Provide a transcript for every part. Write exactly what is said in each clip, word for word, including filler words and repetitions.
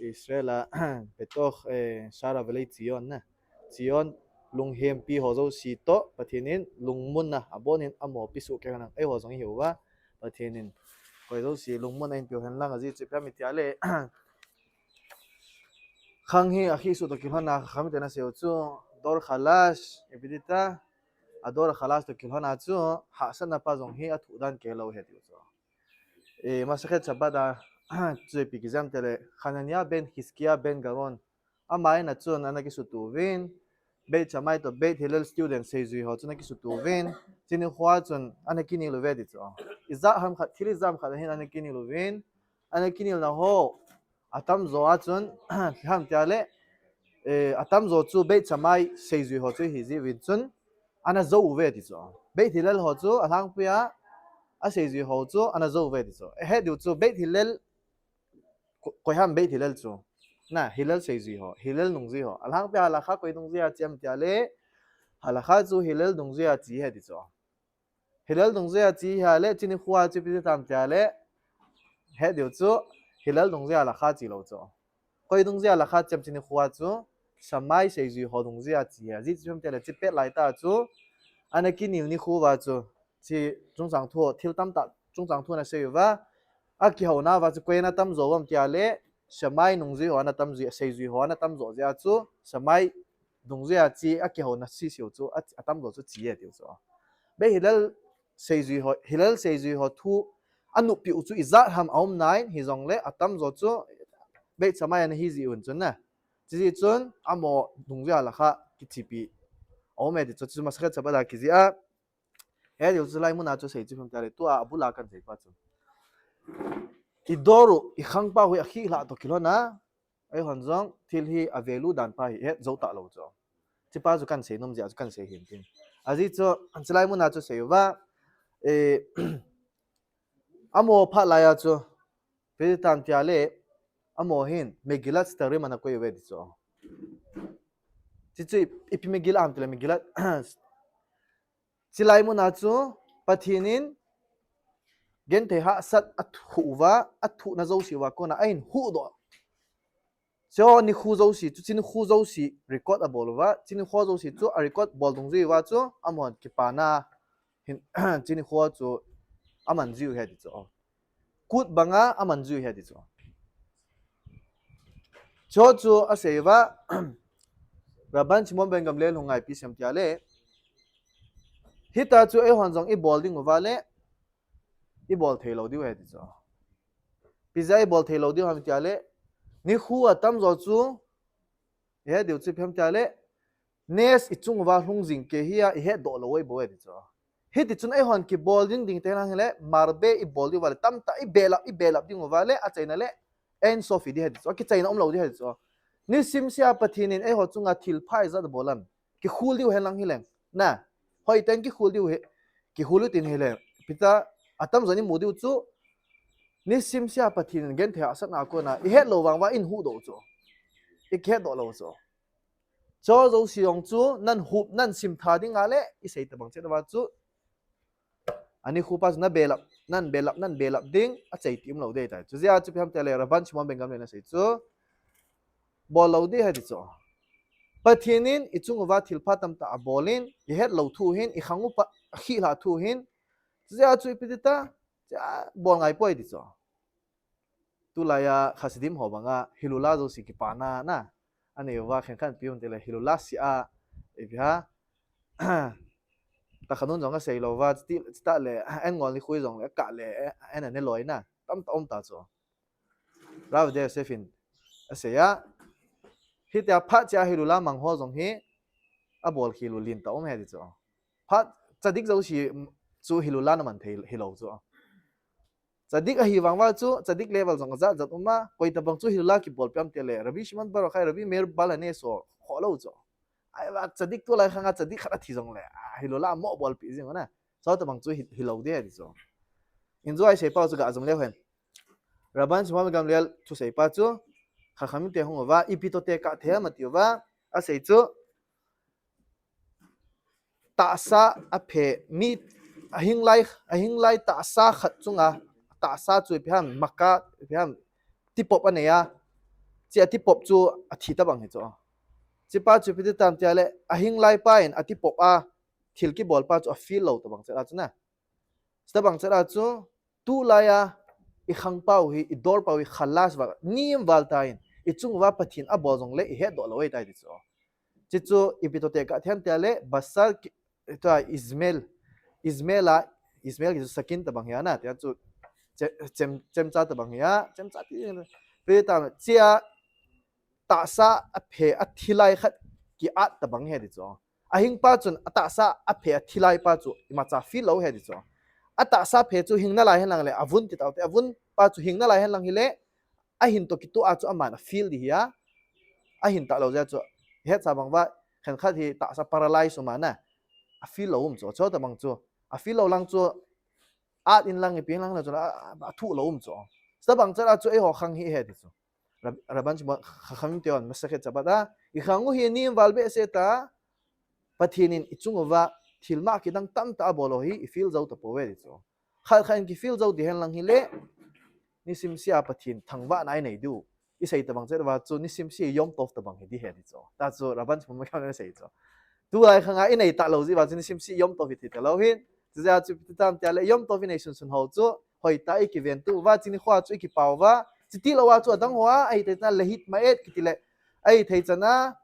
Israel a, Betoch, eh, Sha'ar HaVelei Tzion na. Tzion lunghempi ho jouse toh, Pathen in lungmonna abonin amaho pesoh kei henlang, eiho jong ihiuva, Pathen in koi jouse lungmonna eihin peu henlang, ajeh chu ipi ham itile, khang hi akhisoh toh kilhonna, khang miten aseiyu chu, דור חלש, ipi ti ta, הדור החלש toh kilhonna chu, hahsatna pa jong hi athoh dan kei lou ahi tiu chu. Eh, Masechet Shabbat a, chu ipi kijam tile, Hanania ben Hizkia ben Garon, ama in achun ana kisuto uvin, Beit Shammai toh Beit Hillel student seijui ho chun ana kisuto uvin, chuni khoa chun ana kinel uve ti chu. Ijat ham khat, thil ijat ham khat ahin ana kinel uvin, ana kinelna ho, atamjo a chun, ipi ham tile, eh, atamjo chu Beit Shammai seijui ho chu ahi jeh uvin chun, ana jou uve ti chu. Beit Hillel ho chu alhangpia, aseijui ho chu ana jou uve ti chu. Ihet diu chu Beit Hillel, ko-, koi ham Beit Hillel chu. Na, Hillel seijui ho, Hillel dungjui ho. Alhangpia halakha koi dungjuia che ham tile, halakha chu Hillel dungjuia che ahi ti chu. Hillel dungjuia che ahile, chuni khoa chu ipi ti tam tile, ihet diu chu, Hillel dungjuia halakha che lou chu. Koi dungjuia halakha che ham chuni khoa chu, Shammai seijui ho dungjuia che ahi. Ajeh chu ipi ham tile, chepet laitah chu, ana kinel nikho uva chu, chu chungchang thu, thil tamtah chungchang thu ana seiyuva, akihouna uva chu koi ana tamjo uvam tile, Shammai dungjui ho ana tamjo, seijui ho ana tamjo jeh a chu, Shammai dungjuia che akihouna sisiu chu, a, atamjo chu che ahi tiu chu. Beit Hillel seijui ho, Hillel seijui ho thu anoppiu chu ijat ham aumnan, hijongle atamjo chu Beit Shammai ana hi jeh un chun na. Chujeh chun amaho dungjuia halakha kichepi aume ti chu, chu Masechet Shabbat a kijih a. Ihet diu chu hilai muna chu asei chu ipi ham tile, tua abul a kahin seipa chu, i dor u, i khangpa u hi akhilha toh kilhonna, eihon jong thil hi avalue dan pa hi ihet jou talou chu. Chupa chu kahin sei nom jeh a chu kahin sei hin tin. Ajeh chu, hilai muna chu aseiuva, eh, amaho phat laiya chu, ipi ti tam tile, amaho hin Megillat Setarim ana koi uve ti chu. Chuchu i, ipi Megillah ham tile, Megillat, chulai muna chu Pathen in genthei hahsat athoh uva, athohna jouse uva kona ahin huhdoh. Chu nikho jouse chu, chu nikho jouse record abol uva, chu nikho jouse chu a record bol dungjui uva chu, amahon kipana hin, chu nikho chu aman jiu ahi ti chu. Kut banga aman jiu ahi ti chu. Chu chu aseiuva, Rabban Shimon ben Gamliel hung ngai ipi asei em tile, hitia chu eihon jong ibol ding uva le, ibol thei lou diu ahi ti chu. Ipi jeh a ibol thei lou diu ham tile, nikho atamjo chu, ihet diu chu ipi ham tile, nes ichung uva lhung jing kei hia ihetdoh lou u ahi bou ahi ti chu. Hiti chun eihon kibol ding ding te nang hile, marbe ibol diu uva le, tamtah ibelap, ibelap ding uva le, achaina le, Ein Sof idi ahi ti chu. Akichaina umlou di ahi ti chu. Nisim sea Pathen in eiho chunga thilpha ijat abol am. Kikhol diu hen lang hileng. Na, hoiten kikhol diu hi, kikhol u tin hile, ipi ta, atamjon imu diu chu, nisim sea Pathen in genthei hahsatna kona ihet lou vang uva ihin huhdoh u chu, ikihetdoh lou u chu. Chu jouse jong chu nahin hup, nahin simtha ding a le, isei tabang chet uva chu, ani nikho pa chu nabelap, nahin belap, nahin belap ding, achaiti umlou di ahitai. Chujeh a chu ipi ham tile, Rabban Shimon ben Gamliel in asei chu, bol lou di ahi ti chu. Pathen in ichung uva thilpha tamtah abol in, ihet lou thu hin, ikhang upa akhilha thu hin. Chujeh a chu ipi ti ta, chu bol ngai poi ti chu. Tulaiya Hasidim ho banga Hilula jouse kipana na, anei uva, khenkhat ipi um tile Hilula sea, ipi ham, Tachanun jong asei lou uva, chuti, chutah le, an ngol nikho jong le, akah le, an ane loi na, tamtah um ta chu. Rav Yehuda Yosef in asei a, hitia phat cheh a Hilula mang ho jong hi, abol khel u lentah um ahi ti chu. Phat tzadik jouse chu Hilula na man thei hilou chu. Tzadik ahi vang uva chu, tzadik level jong ajat jat um a, koi tabang chu Hilula kibolpi am tile, Rabbi Shimon bar Yochai, Rabbi Meir baal haness ho, kholou chu. Ahivang tzadik tulai khang a tzadik khat athi jong le, a, Hilula mo bolpi jing u na. Chu tabang chu hi, hilou di ahi ti chu. Injo a isei pau chu gajom leu hen. Rabban Shimon ben Gamliel thusei pa chu, Chachamim te hung uva, ipi toh tekah thei ham ati uva, asei chu, tahsa aphe mi, ahinglai, ahinglai tahsa khat chunga, tahsa chu ipi ham, makkah, ipi ham, tipop anei a. ti atipop chu athi tabang hi chu. Chupa chu ipi ti tam tia le, ahing lai pa in atipop a, thil kibol pa chu afeel lou tabang chet a chu na. Tabang chet a chu, tulai a, ikhang pau hi, idol pau hi, khalas va, nim val ta in, ichung uva Pathen abol jong le, ihet doh lou ahi tai ti chu. Chuchu, ipi to te ka thiam tia le, basar ki, tua Ismael, Ismael a, Ismael ki chu sakin tabang hi a na, tia chu, che-, chem, chemcha tabang hi a, chemcha ti, pi ta, chia, tahsa aphe athi lai khat ki-at tabang hi ti chu. Ahing pa chun atahsa aphe athi lai pa chu imacha feel lou hi ti chu. Atahsa phe chu hing nalai hen lang le, avun ti tau te, avun pa chu hing nalai hen lang hi le, ahin to kitu a chu aman afeel di hi a. Ahin ta lou jeh chu. Hetsa bang va, khenkhat hi tahsa paralyze um a na. Afeel lou um chu, chu tabang chu. Afeel lou lang chu, at in lang, ipi lang na chu, a, a, athu lou um chu. Tabang chet a chu, eiho khang hi hi ti chu. Rab-, Rabban Shimon, Chachamim te hon, Masechet Shabbat a, ikhang u hi nim val behseh ta, Pathen in ichung uva, thil ma kidang tamtah abol u hi, ifeel jou tapouve ti chu. Khat khat in kifeel jou di hen lang hi le, nisim sia Pathen thangvahna inei diu. Isei tabang chet uva chu, nisim sia Yom Tov tabang hi di hi ti chu. Ta chu, Rabban Shimon ma khan sei chu. Tulai khang a inei ta lou ji uva chu, nisim sia Yom Tov hi ti ta lou hin. Chu jeh a chu ipi ti tam tia le, Yom Tov inei sunsun ho chu, hoi ta ikiven tu uva, chuni khoa chu ikipau va, chuti lou a chu adang hoa, ahi thei chana lehit ma'at kiti le, ahi thei chana,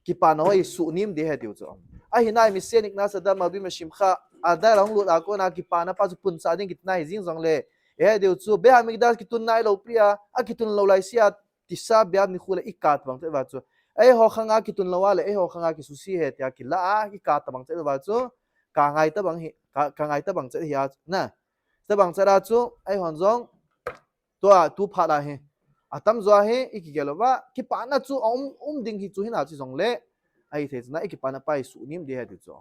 kipana ho isuh nim di hi tiu chu. Ahi nai mi senik na sadam abi ma shim kha, adai long lut a kona kipana pa chu punsa ding kiti nai jing jong le, hi tiu chu, Beit Hamikdash kitun nai lou pi a, akitun lou lai sia, Tisha B'Av nikho le ikat bang te va chu. Eiho khang a kitun lou a le, eiho khang a kisusi hi tia kila a, ikat tabang te va chu. Ka ngai tabang hi, ka, ka ngai tabang te hi a, na. Tabang te a chu, eihon jong, tua, tu phat a hi. Atam jo a hi, ikigel uva, kipana chu, um, um ding hi chu hina chu jong le. Ahi thei chana, ikipana pa isuh nim di hi ti chu.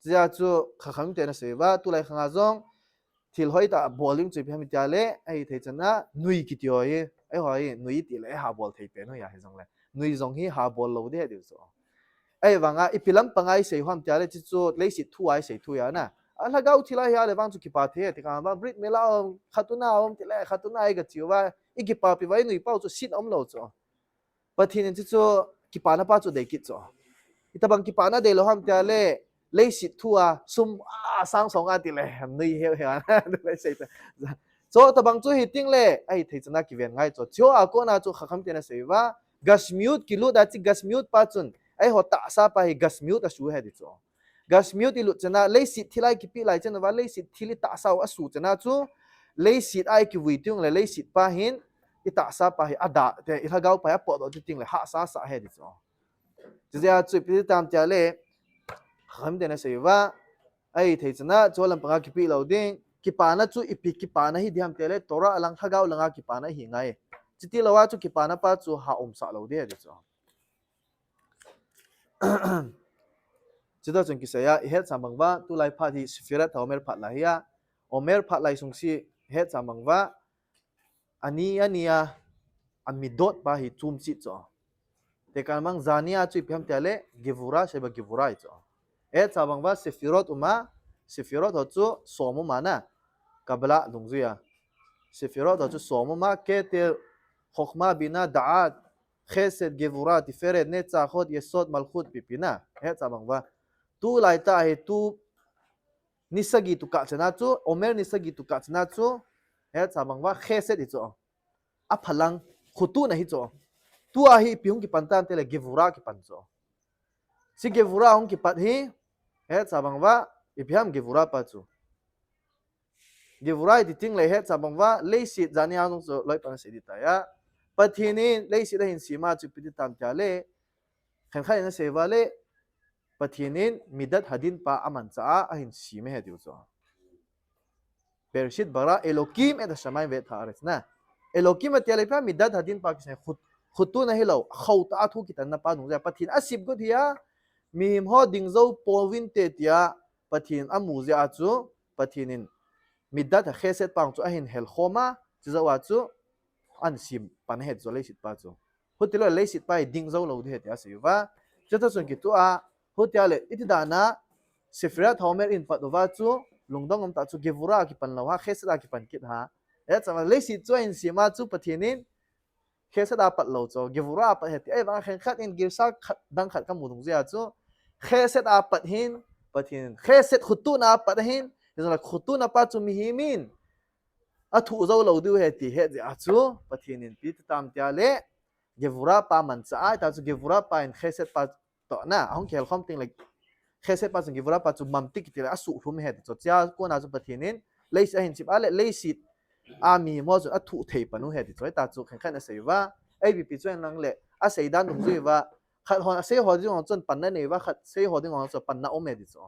Chu jeh a chu, Chachamim te na sei uva, tulai khang a jong, thil hoi ta bol ding chu ipi ham tia le, ahi thei chana, nui kiti ho hi, eiho hi, nui ti le, eiha bol thei pen u hi a hi jong le. Nui jong hi ha bol lou di hi ti chu. Ahivang a, ipi lam pang a isei u ham tia le, chu chu, leiset thu a isei thu a na. A lhagao thil a hi a le vang chu kipa thei, ti ka vang, brit mila um, khatuna um, ti le, khatuna i ka chi uva, ikipapi uva, inui pau chu sin um lou chu. Pathen in chu chu kipana pa chu dei kit chu. Itabang kipana dei lou ham tia le, leiset thu a, sum a, sang song a ti le, nui heu heu a, sei ta. Chu tabang chu hi ting le, ahi thei chana kiven ngai chu. Chu a kona chu Chachamim te na sei uva, gashmiut kilut a chu gashmiut pa chun, eiho tahsa pa hi gashmiut asuh hi ti chu. Gashmiut ilut chana, leiset thil a ikipi lai chana uva, leiset thil itahsa u asuh chana chu, leiset a ikivui tiu le, leiset pa hin, itahsa pa hi ada, te, ilhagao pa hi apot doh ti ting le, hahsa sa hi ti chu. Chu jeh a chu ipi ti tam tia le, Chachamim te na sei uva, ahi thei chana, chu lam pang a kipi lou ding, kipana chu ipi kipana hi di ham tia le, Torah lang, lhagao lang a kipana hi ngai. Chuti lou a chu kipana pa chu ha umsah lou di hi ti chu. Chuta chun kisei a, ihet sa bang uva, tulai phat hi Sefirat HaOmer phat lai hi a, Omer phat lai sung si het sa bang uva, ani, ani a, amidot pa hi chum chit chu. Te kan mang zania chu ipi ham tia le, Gevura, sheba Gevura hi chu. Het sa bang uva, Sefirot um a, Sefirot ho chu som um a na, Kabbalah dungjui a. Sefirot ho chu som um a, Keter, Chokhmah, Binah, Da'at, Chesed, Gevura, Tiferet, Netzach, Hod, Yesod, Malchut, ipi ipi na. Het sa bang uva. Tulai tah hi tu ni sagi tu kah chana chu, Omer ni sagi tu kah chana chu, het sa bang uva, Chesed hi chu. Aphalang, Chutuna hi chu. Tua hi ipi hung kipan tam tia le Gevura kipan chu. Chu Gevura hung kipat hi, het sa bang uva, ipi ham Gevura pa chu. Gevura iti ting le het sa bang uva, leiset zania nung chu loi pan sei di ta a. Pathen in leiset ahin sem a chu ipi ti tam tia le, khenkhat in asei uva le, Pathen in Midat Hadin pa amanchah a, ahin sem e hi tiu chu. Bereshit bara Elokim et hashamayim ve'et ha'aretz na. Elokim ati le pa Midat Hadin pa kisei Chut-, Chutuna hilou, khauh tah a thu kitanna pa nung jeh a Pathen asep got hi a, mihem ho ding jou pouvin te tia, Pathen amu jeh a chu, Pathen in Midat HaChesed pa chu ahin hel khom a, chu jou a chu, ahin sem pan hi ti chu leiset pa chu. Huti lou leiset pa hi ding jou lou di hi tia asei uva. Chuta chun kitu a, hutia le, iti dan a, Sefirat HaOmer in pat uva chu, lungdong um tah chu Gevura a kipan lou ha, Chesed a kipan kit ha. Eh, chama leiset chu ahin sem a chu Pathen in, Chesed a pat lou chu, Gevura a pat ahi ti. Ahivang khenkhat in girsa khat, dang khat kamu dungjuiya chu, Chesed a pat hin, Pathen in, Chesed khutuna a pat ahin, hijongle khutuna pa chu mihem in athu jou lou diu ahi ti, hetjeh a chu, Pathen in ipi ti tam tia le, Gevura pa manchah a, hita chu Gevura pa in Chesed pa toh na, ahung kihelkhom teng le, Chesed pa chun Gevura pa chu mamti kiti le, asuhlhum ahi ti chu. Chua kona chu Pathen in, leiset a hin chip a le, leiset a mihem ho chun athu thei pan u ahi ti chu. Hita chu khenkhat in asei uva, A B P chu en lang le, asei dan dungjui uva, khat hon asei ho ding ho chun panna nei uva, khat sei ho ding ho chun panna um ahi ti chu.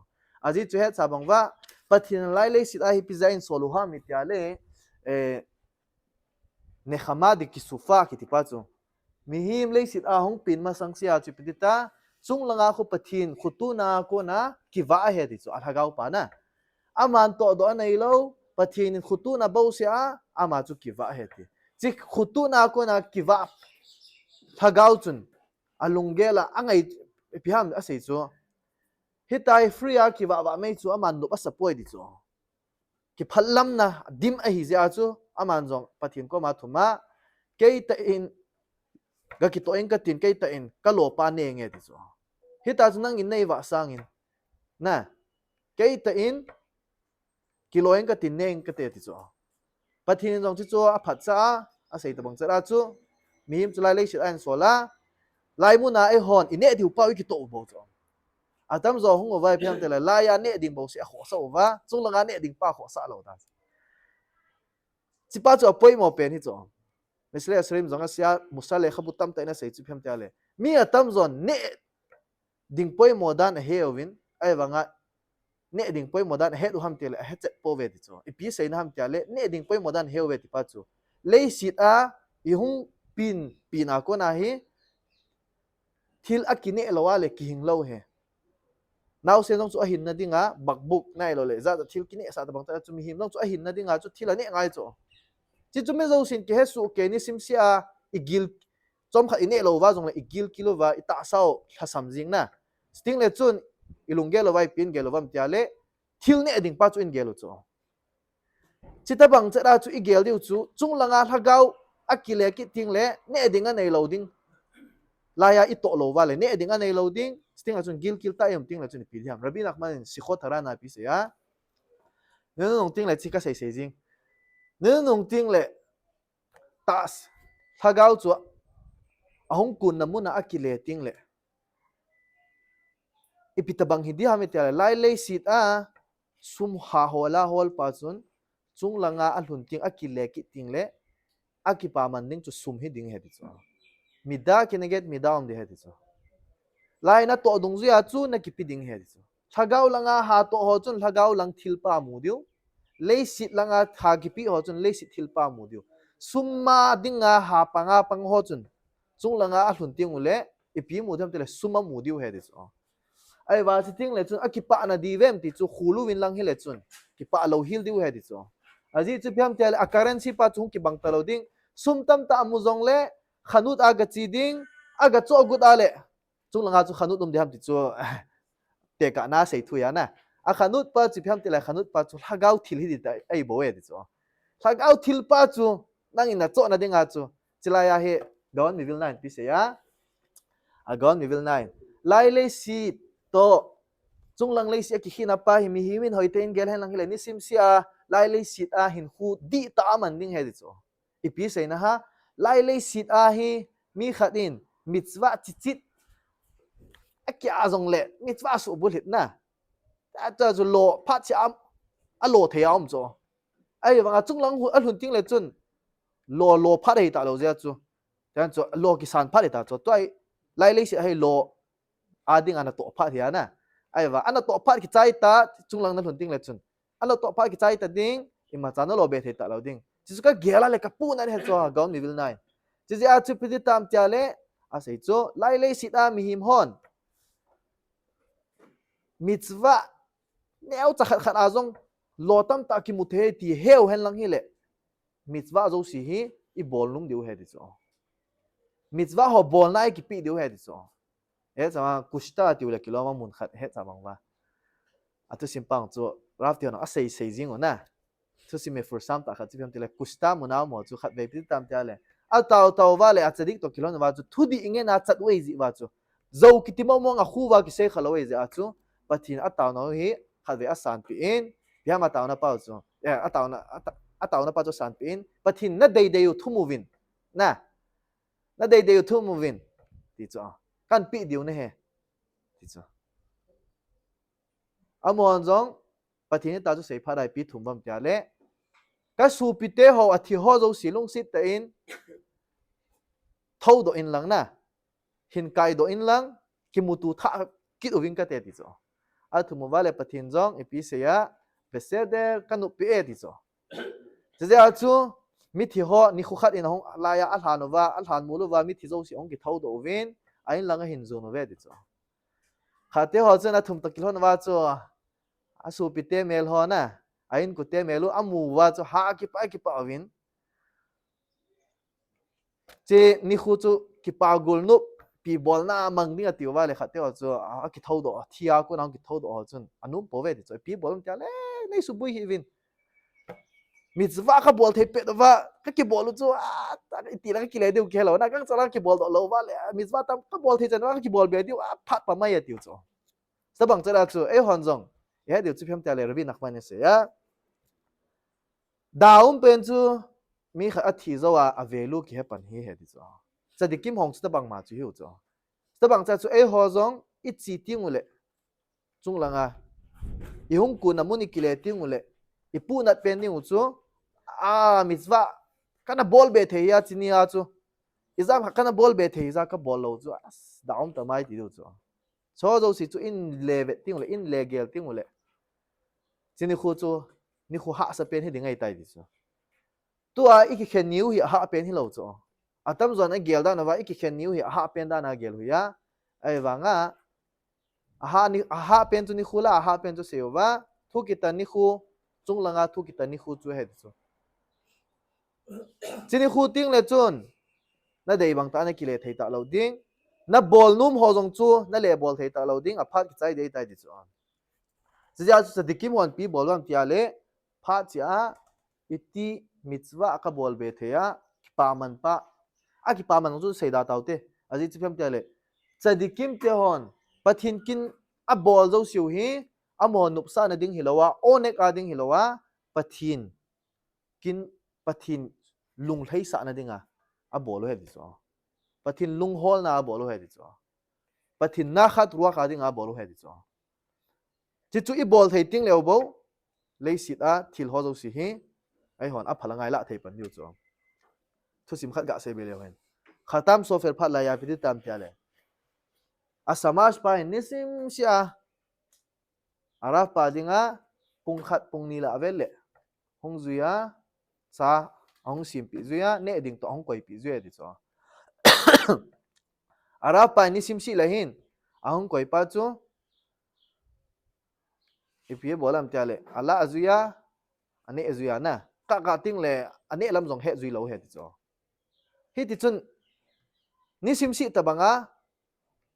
Ajeh chu hetsa bang uva, Pathen in lai leiset a hi ipi jeh a eihin sol u ham itia le, eh, Nechama de Kisufa kiti pa chu. Mihem leiset a hung pen masang sea chu ipi ti ta, chunglanga khu Pathen khutuna kona kivah ahi ti chu, a lhagao pa na. Aman tohdoh anei lou, Pathen in khutuna bouseh a, ama chu kivah ahi ti. Hiche khutuna kona kivah lhagao chun, alunggel a, angai, ipi ham asei chu. Hitia hi free a kivah vah mai chu aman nop asa poi ti chu. Kiphatlamna dim ahi jeh a chu, aman jong Pathen koma thum a, kei tah in, gakitoh inge katin, kei tah in, kalo pa neinge ti chu. Hita chu nangin neivah sangin, na, kei tah in, kilo inge katin, neinge kate ti chu. Pathen in jong chuchu aphatcha a, asei tabang chet a chu, mihem chu lai leiset a ahin sol a, lai mun a eihon ineh diu pa u ikitoh u bou chu. Atamjo hung uva ipi ham itia le, lai a neh ding bouseh akhohsah uva, chunglanga neh ding pa khohsah lou ta. Hiche pa chu apoimo pen hi chu. Mesilei Yesharim jong asei a, Musar lekhabu tamtah in asei chu ipi ham itia le, mi atamjon neh ding poimo dan ahe uvin, ahivanga neh ding poimo dan ahet u ham itia le, ahe chet pouve ti chu. Ipi seina ham itia le, neh ding poimo dan ahe uve ti pa chu, leiset a ihung pen, pen a kona hi thil akineh lou a le kihing lou ahi. Naosen jong chu ahinna dinga bakbuk, ahilou le jat jat thil kinehsah tabang chet a chu, mihem jong chu ahinna dinga chu thil aneh ngai chu. Hichu mi jousen kihe soh kei, nisim sea igil, chomkhat ineh lou uva jongle igil kil uva, itahsa u lhasam jing na. Chuteng le chun ilunggel uva ipi in gel uvam itia le, thil neh ding pa chu in gel u chu. Chuti tabang chet a chu igel diu chu, chunglanga lhagao akile kit teng le, neh ding anei lou ding. Lai a itoh lou uva le, neh ding anei lou ding. Chuteng le chun gilkil tah ium teng le chun ipi ding ham. Rabbi Nachman in Sichot HaRan a ipi asei a, nunung teng le chu kasei sei jing. Nunung teng le, tas, lhagao chu ahung kunna mun a akile teng le, ipi tabang hi ding ham itia le, lai leiset a sum ha hol a hol pa chun, chunglanga alhun teng, akile kit teng le, akipaman ding chu sum hi ding ahi ti chu. Midah keneged midah um ding ahi ti chu. Lai natoh dungjuiya chu nakipe ding ahi ti chu. Lhagao langa ha toh ho chun lhagao lang thilpha amu diu. Leiset langa ha kipe ho chun leiset thilpha amu diu. Sum ma dinga ha panga pang ho chun, chunglanga alhun teng u le, ipi amu ding ham itia le, sum amu diu ahi ti chu. Ahivang chuteng le chun, akipah na diu vem ti chu, khol uvin lang hile chun, kipah lou hel diu ahi ti chu. Ajeh chu ipi ham itia le, a currency pa chu hung kibang talou ding. Sum tamtah amu jongle, khanut a gache ding, agachoh got a le, chunglanga chu khanut um ding ham ti chu, tekahna sei thu ahi na. A khanut pa chu ipi ham itia le, khanut pa chu lhagao thil hi ding ahi bou e ti chu. Lhagao thilpha chu, nangin nachohna dinga chu, chulai a hi, Gaon Mivilna in ipi asei a, a Gaon Mivilna in, lai leiset toh chunglang leiset a kikhehna pa hi mihem in hoitah in gel hen lang hile, nisim sea lai leiset a hinkho dihtah aman ding ahi ti chu. Ipi seina ham, lai leiset a hi mi khat in mitzvah chichit akia jongle, mitzvah asuh bulhit na, achu lo phat chia, alo thei a um chu. Ahivanga chunglang alhun teng le chun, lo, lo phat ahi talou jeh chu, tian chu lo kisan phat ahi ta chu. Tua hi lai leiset a hi lo a dinga natoh phat ahi na. Ahivang, anatoh phat kichai ta, chunglang nalhun teng le chun, anatoh phat kichai ta ding, imacha nalo be thei talou ding. Chuchu kagel a le kapuhna ahi chu, Gaon Mivilna in. Chujeh a chu ipi ti tam itia le, asei chu, lai leiset a mihem hon mitzvah neocha khat khat a jong lo tamtah kimu thei ti heu hen lang hile, mitzvah jouse hi ibol nom diu ahi ti chu. Mitzvah ho bolna a ikipe diu ahi ti chu. Hiche a kushta tiu le kilom a mun khat hiche bang uva, athusim pang chu Rav te hon asei sei jing u na. Thusim mefursam tah khat chu ipi ham itia le, kushta muna mo chu khatvei ipi ti tam itia le, Atao tao uva le achadik toh kilhon uva chu thudih ngen a chat u ahi jeh uva chu. Jou kiti mong mong a khu uva kisei khalou ahi jeh a chu Pathen ataona u hi khatvei asanpeh in, ipi ham ataona pa u chu. Eh, ataona, ata-, ataona pa chu asanpeh in, Pathen nadei dei u thum uvin. Na. Nadei dei u thum uvin. Ti chu. Kanpeh diu nahi. Ti chu. Amahon jong, Pathen in tua chu seiphat a ipi thum uvem tia le. Kasopite ho, athi ho jouse lungset tah in thoudoh in lang na. Hin kaidoh in lang, kimuto thah kit uving kate ti chu. Athum uva le Pathen jong, ipi asei a, בסדר, kanop peh e ti chu. Chujeh a chu, mithi ho, nikho khat in ahung lai a, alhan uva, alhan mol uva, mithi jouse ahung kithoudoh uvin, a in lang ahin jon uve ti chu. Khatte ho chun athum toh kilhon uva chu, asopite mel ho na, a inkote mel u amu uva chu ha akipah, akipah uvin. Hiche nikho chu kipa golnop, ipi bolna mang ding ati uva le khatte ho chu, a, akithoudoh, thi a kon a kithoudoh ho chun, anom pouve ti chu, ipi bol um tia le, neisuboi hih uvin. Mitzvah kabol thei pet uva, kakibol u chu, a, ta, iti la kakile diu kihe lou, na, gangcha la kakibol doh lou uva le, mitzvah tam kabol thei chan uva kakibol be diu, a, phat pa mai atiu chu. Tobang chan a chu, eihon jong, ihe diu chu ipi ham tia le, Rabbi Nachman in asei a. Daum pen chu, mi khat athi jou a, a value kihe pan hi ahi ti chu. Tzadikim ho chu tobang ma chu ahiu chu. Tobang chan chu, eiho jong, iche teng u le, chunglang a, ihung kon a mun ikile teng u le, ipuhnat pen ding u chu, a, mitzvah, kana bol be thei hia, hiche ni a chu, ijat ham kana bol be thei hija kabol lou chu, as, daum tamai ti diu chu. Chu jouse chu in le vet teng u le, in le gel teng u le, hiche nikho chu, nikho hahsa pen hi ding ahitai ti chu. Tua ikikhen niu hi ahah pen hilou chu. Atamjon agel dan uva ikikhen niu hi ahah pen dan a gel u ahi a. Ahivang a, ahah ni, ahah pen chu nikho la, ahah pen chu sei uva. Thu kitan nikho, chunglang a thu kitan nikho chu ahi ti chu. Hiche nikho teng le chun, nadei bang tah a nakile thei talou ding. Nabol nom ho jong chu, nale bol thei talou ding, aphat kichai ding ahitai ti chu. Chujeh a chu tzadikim hon ipi bol uvem tia le, phat cheh a, iti mitzvah kabol be thei a, kipaman pa. Akipaman chu seida taute. Ajeh chu ipi ham tia le, tzadikim te hon, Pathen kin abol jouse u hi, amahon nopsahna ding hilou a, oneg a ding hilou a, Pathen kin, Pathen lunglhaisahna dinga abol u ahi ti chu. Pathen lungholna abol u ahi ti chu. Pathen nachat ruach a dinga abol u ahi ti chu. Hichu ibol thei teng leu bou, leiset a thil ho jouse hi, eihon aphalang a ilah thei pan diu chu. Thusim khat gasei be leu hen. Khatam Sofer phat laiya ipi ti tam tia le, a shamash pa hin nisim seh a, a Rav pa dinga pung khat pung ni lah avel le, hung jui a, cha ahung sempeh jui a, neh ding toh ahung koipeh jui a ti chu. A Rav pa nisim seh le hin ahung koipa chu, ipi abol ham tia le, alah jui a, aneh jui a na. Kah kah teng le, aneh lam jong het jui lou ahi ti chu. Hiti chun, nisim seh tobang a,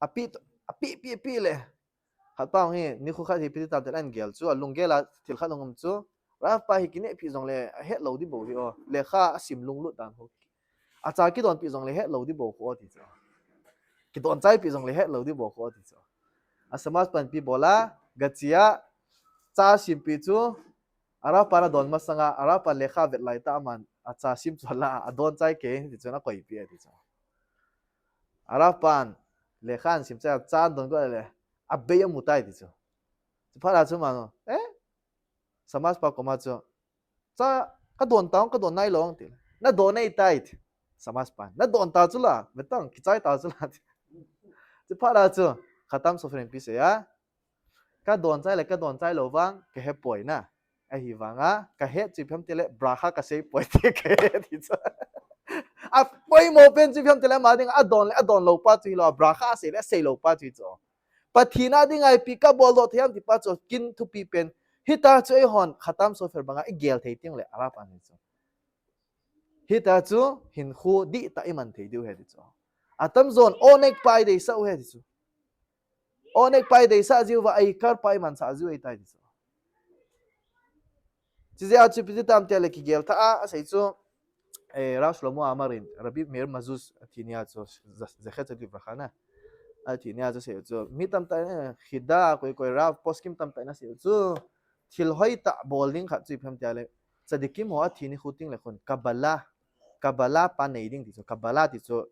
apeh, apeh, peh, peh le, khat pa hi, nikho khat hi ipi ti tam tia le ahin gel chu, alunggel a thil khat hung um chu, Rav pa hi kinehpeh jong le, ahet lou ding bou hi o, lekha asim lunglut dan ho. Acha kidonpeh jong le het lou ding bou khu o ti chu. Kidonchaipeh jong le het lou ding bou khu o ti chu. A shamash pan ipi bol a, gache a, cha sempeh chu, a Rav pan adon masang a, a Rav pan lekha avet lai tah a aman, acha sim chu alah a, adonchai kei ti chun akoipeh e ti chu. A Rav pan lekha ahin sim chai a, cha adon got le, abei amu tai ti chu. Chuphat a chu aman, eh? Shamash pa koma chu, cha, kadon tang, kadon nailou ti. Nadon ahitai ti. Shamash pan, nadon ta chu la, vetang, kichai ta chu la ti. Chuphat a chu, Khatam Sofer in ipi asei a, kadonchai le kadonchai lou vang kahepoi na. Ahivang a, kahet chu ipi ham tia le, bracha kasei poi ti kahet ti chu. Apoimo pen chu ipi ham tia le, ama dinga adon le adon lou pa chu hilou, bracha asei le asei lou pa chu chu. Pathen a dinga ipi kabol doh thei ham ti pa chu kin thupi pen. Hitia chu eihon Khatam Sofer banga igel thei teng le a Rav pan hi chu. Hitia chu hinkho dihtah iman thei diu ahi ti chu. Atamjon oneg pa ideisah u ahi ti chu. Oneg pa ideisah jiu va, ikar pa imansah jiu ahitai ti chu. Chujeh a chu ipi ti tam tia le kigel thah a, asei chu. eh, Rav Shlomo Amarin, Rabbi Meir Mazuz athi nia chu, ze-, zecher tzedek livracha na. Athi nia chu asei chu. Mi tamtah in, eh, Chida, koi koi Rav, poskim tamtah in asei chu. Thil hoitah bol ding khat chu ipi ham tia le. Tzadikim ho athi nikho teng le khun, Kabbalah, Kabbalah pa nei ding ti chu, Kabbalah ti chu,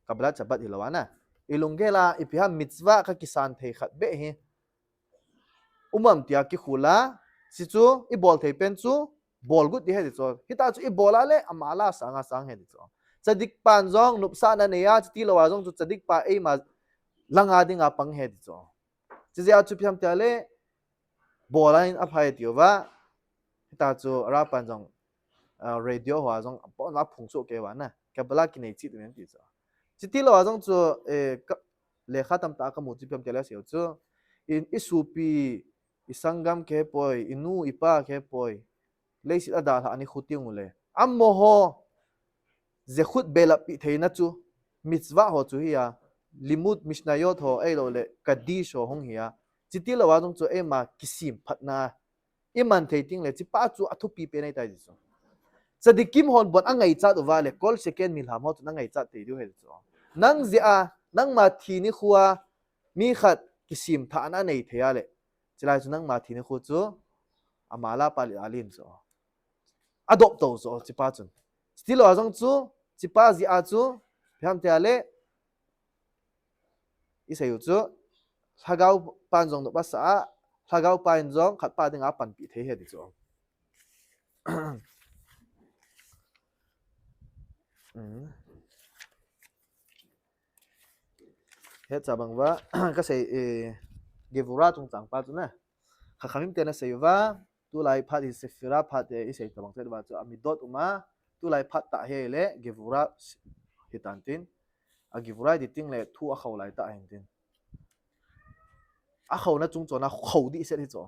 Kabbalat Shabbat hilou ana. I lunggel a, ipi ham mitzvah kakisan thei khat beh hi. Um am tia kikhol a, chuche chu, ibol thei pen chu, bol got ding ahi ti chu. Hitia chu ibol a le, amahla sang a sang ahi ti chu. Tzadik pan jong, nopsahna nei a, chuti lou a jong chu tzadik pa eima langa dinga pang ahi ti chu. Chuti jeh a chu ipi ham tia le, bol a in aphai tiu va. Hitia chu Rav pan jong, ah, radio hoa jong, apon a phung soh kei uva na. Kabbalah kinei cheh ding ahi ti chu. Chuti lou a jong chu, eh, ka, lekha tamtah kamu chu ipi ham tia le asei chu. I, i sopi, i sanggam kihepoi, i nu, i pa kihepoi. Leiset a dalhah nikho teng u le. Amaho, zekhut belap pi theina chu, mitzvah ho chu hi a, limud mishnayot ho, ahilou le, kaddish ho hung hi a. Chuti lou a jong chu eima kisem phatna, iman thei teng le, chupa chu athupi pen ahi tai ti chu. Tzadikim hon bon angaichat uva le, kol sheken milham ho chu angaichat thei diu ahi ti chu. Nang jeh a, nangma thi nikho a, mi khat kisem thahna anei thei a le. Chulai chu nangma thi nikho chu, amahla pa le alin chu. Adop to chu, chupa chun. Chuti lou a jong chu, chupa jeh a chu, ipi ham tia le, isei u chu, Lhagao pan jong nopsah a, Lhagao pan jong khat pa dinga panpi thei ahi ti chu. Hmm. Hetsa bang uva, kasei, eh, Gevurah chungchang pa chu na. Chachamim ten asei uva, tulai phat hi Sephirah phat, eh, isei tabang chet uva chu, Amidot um a, tulai phat tah hi le, Gevurah hi tan tin. A Gevurah ti teng le, thu akhou lai tah ahi tin. Akhouna chung chon a khou dih set hi chu.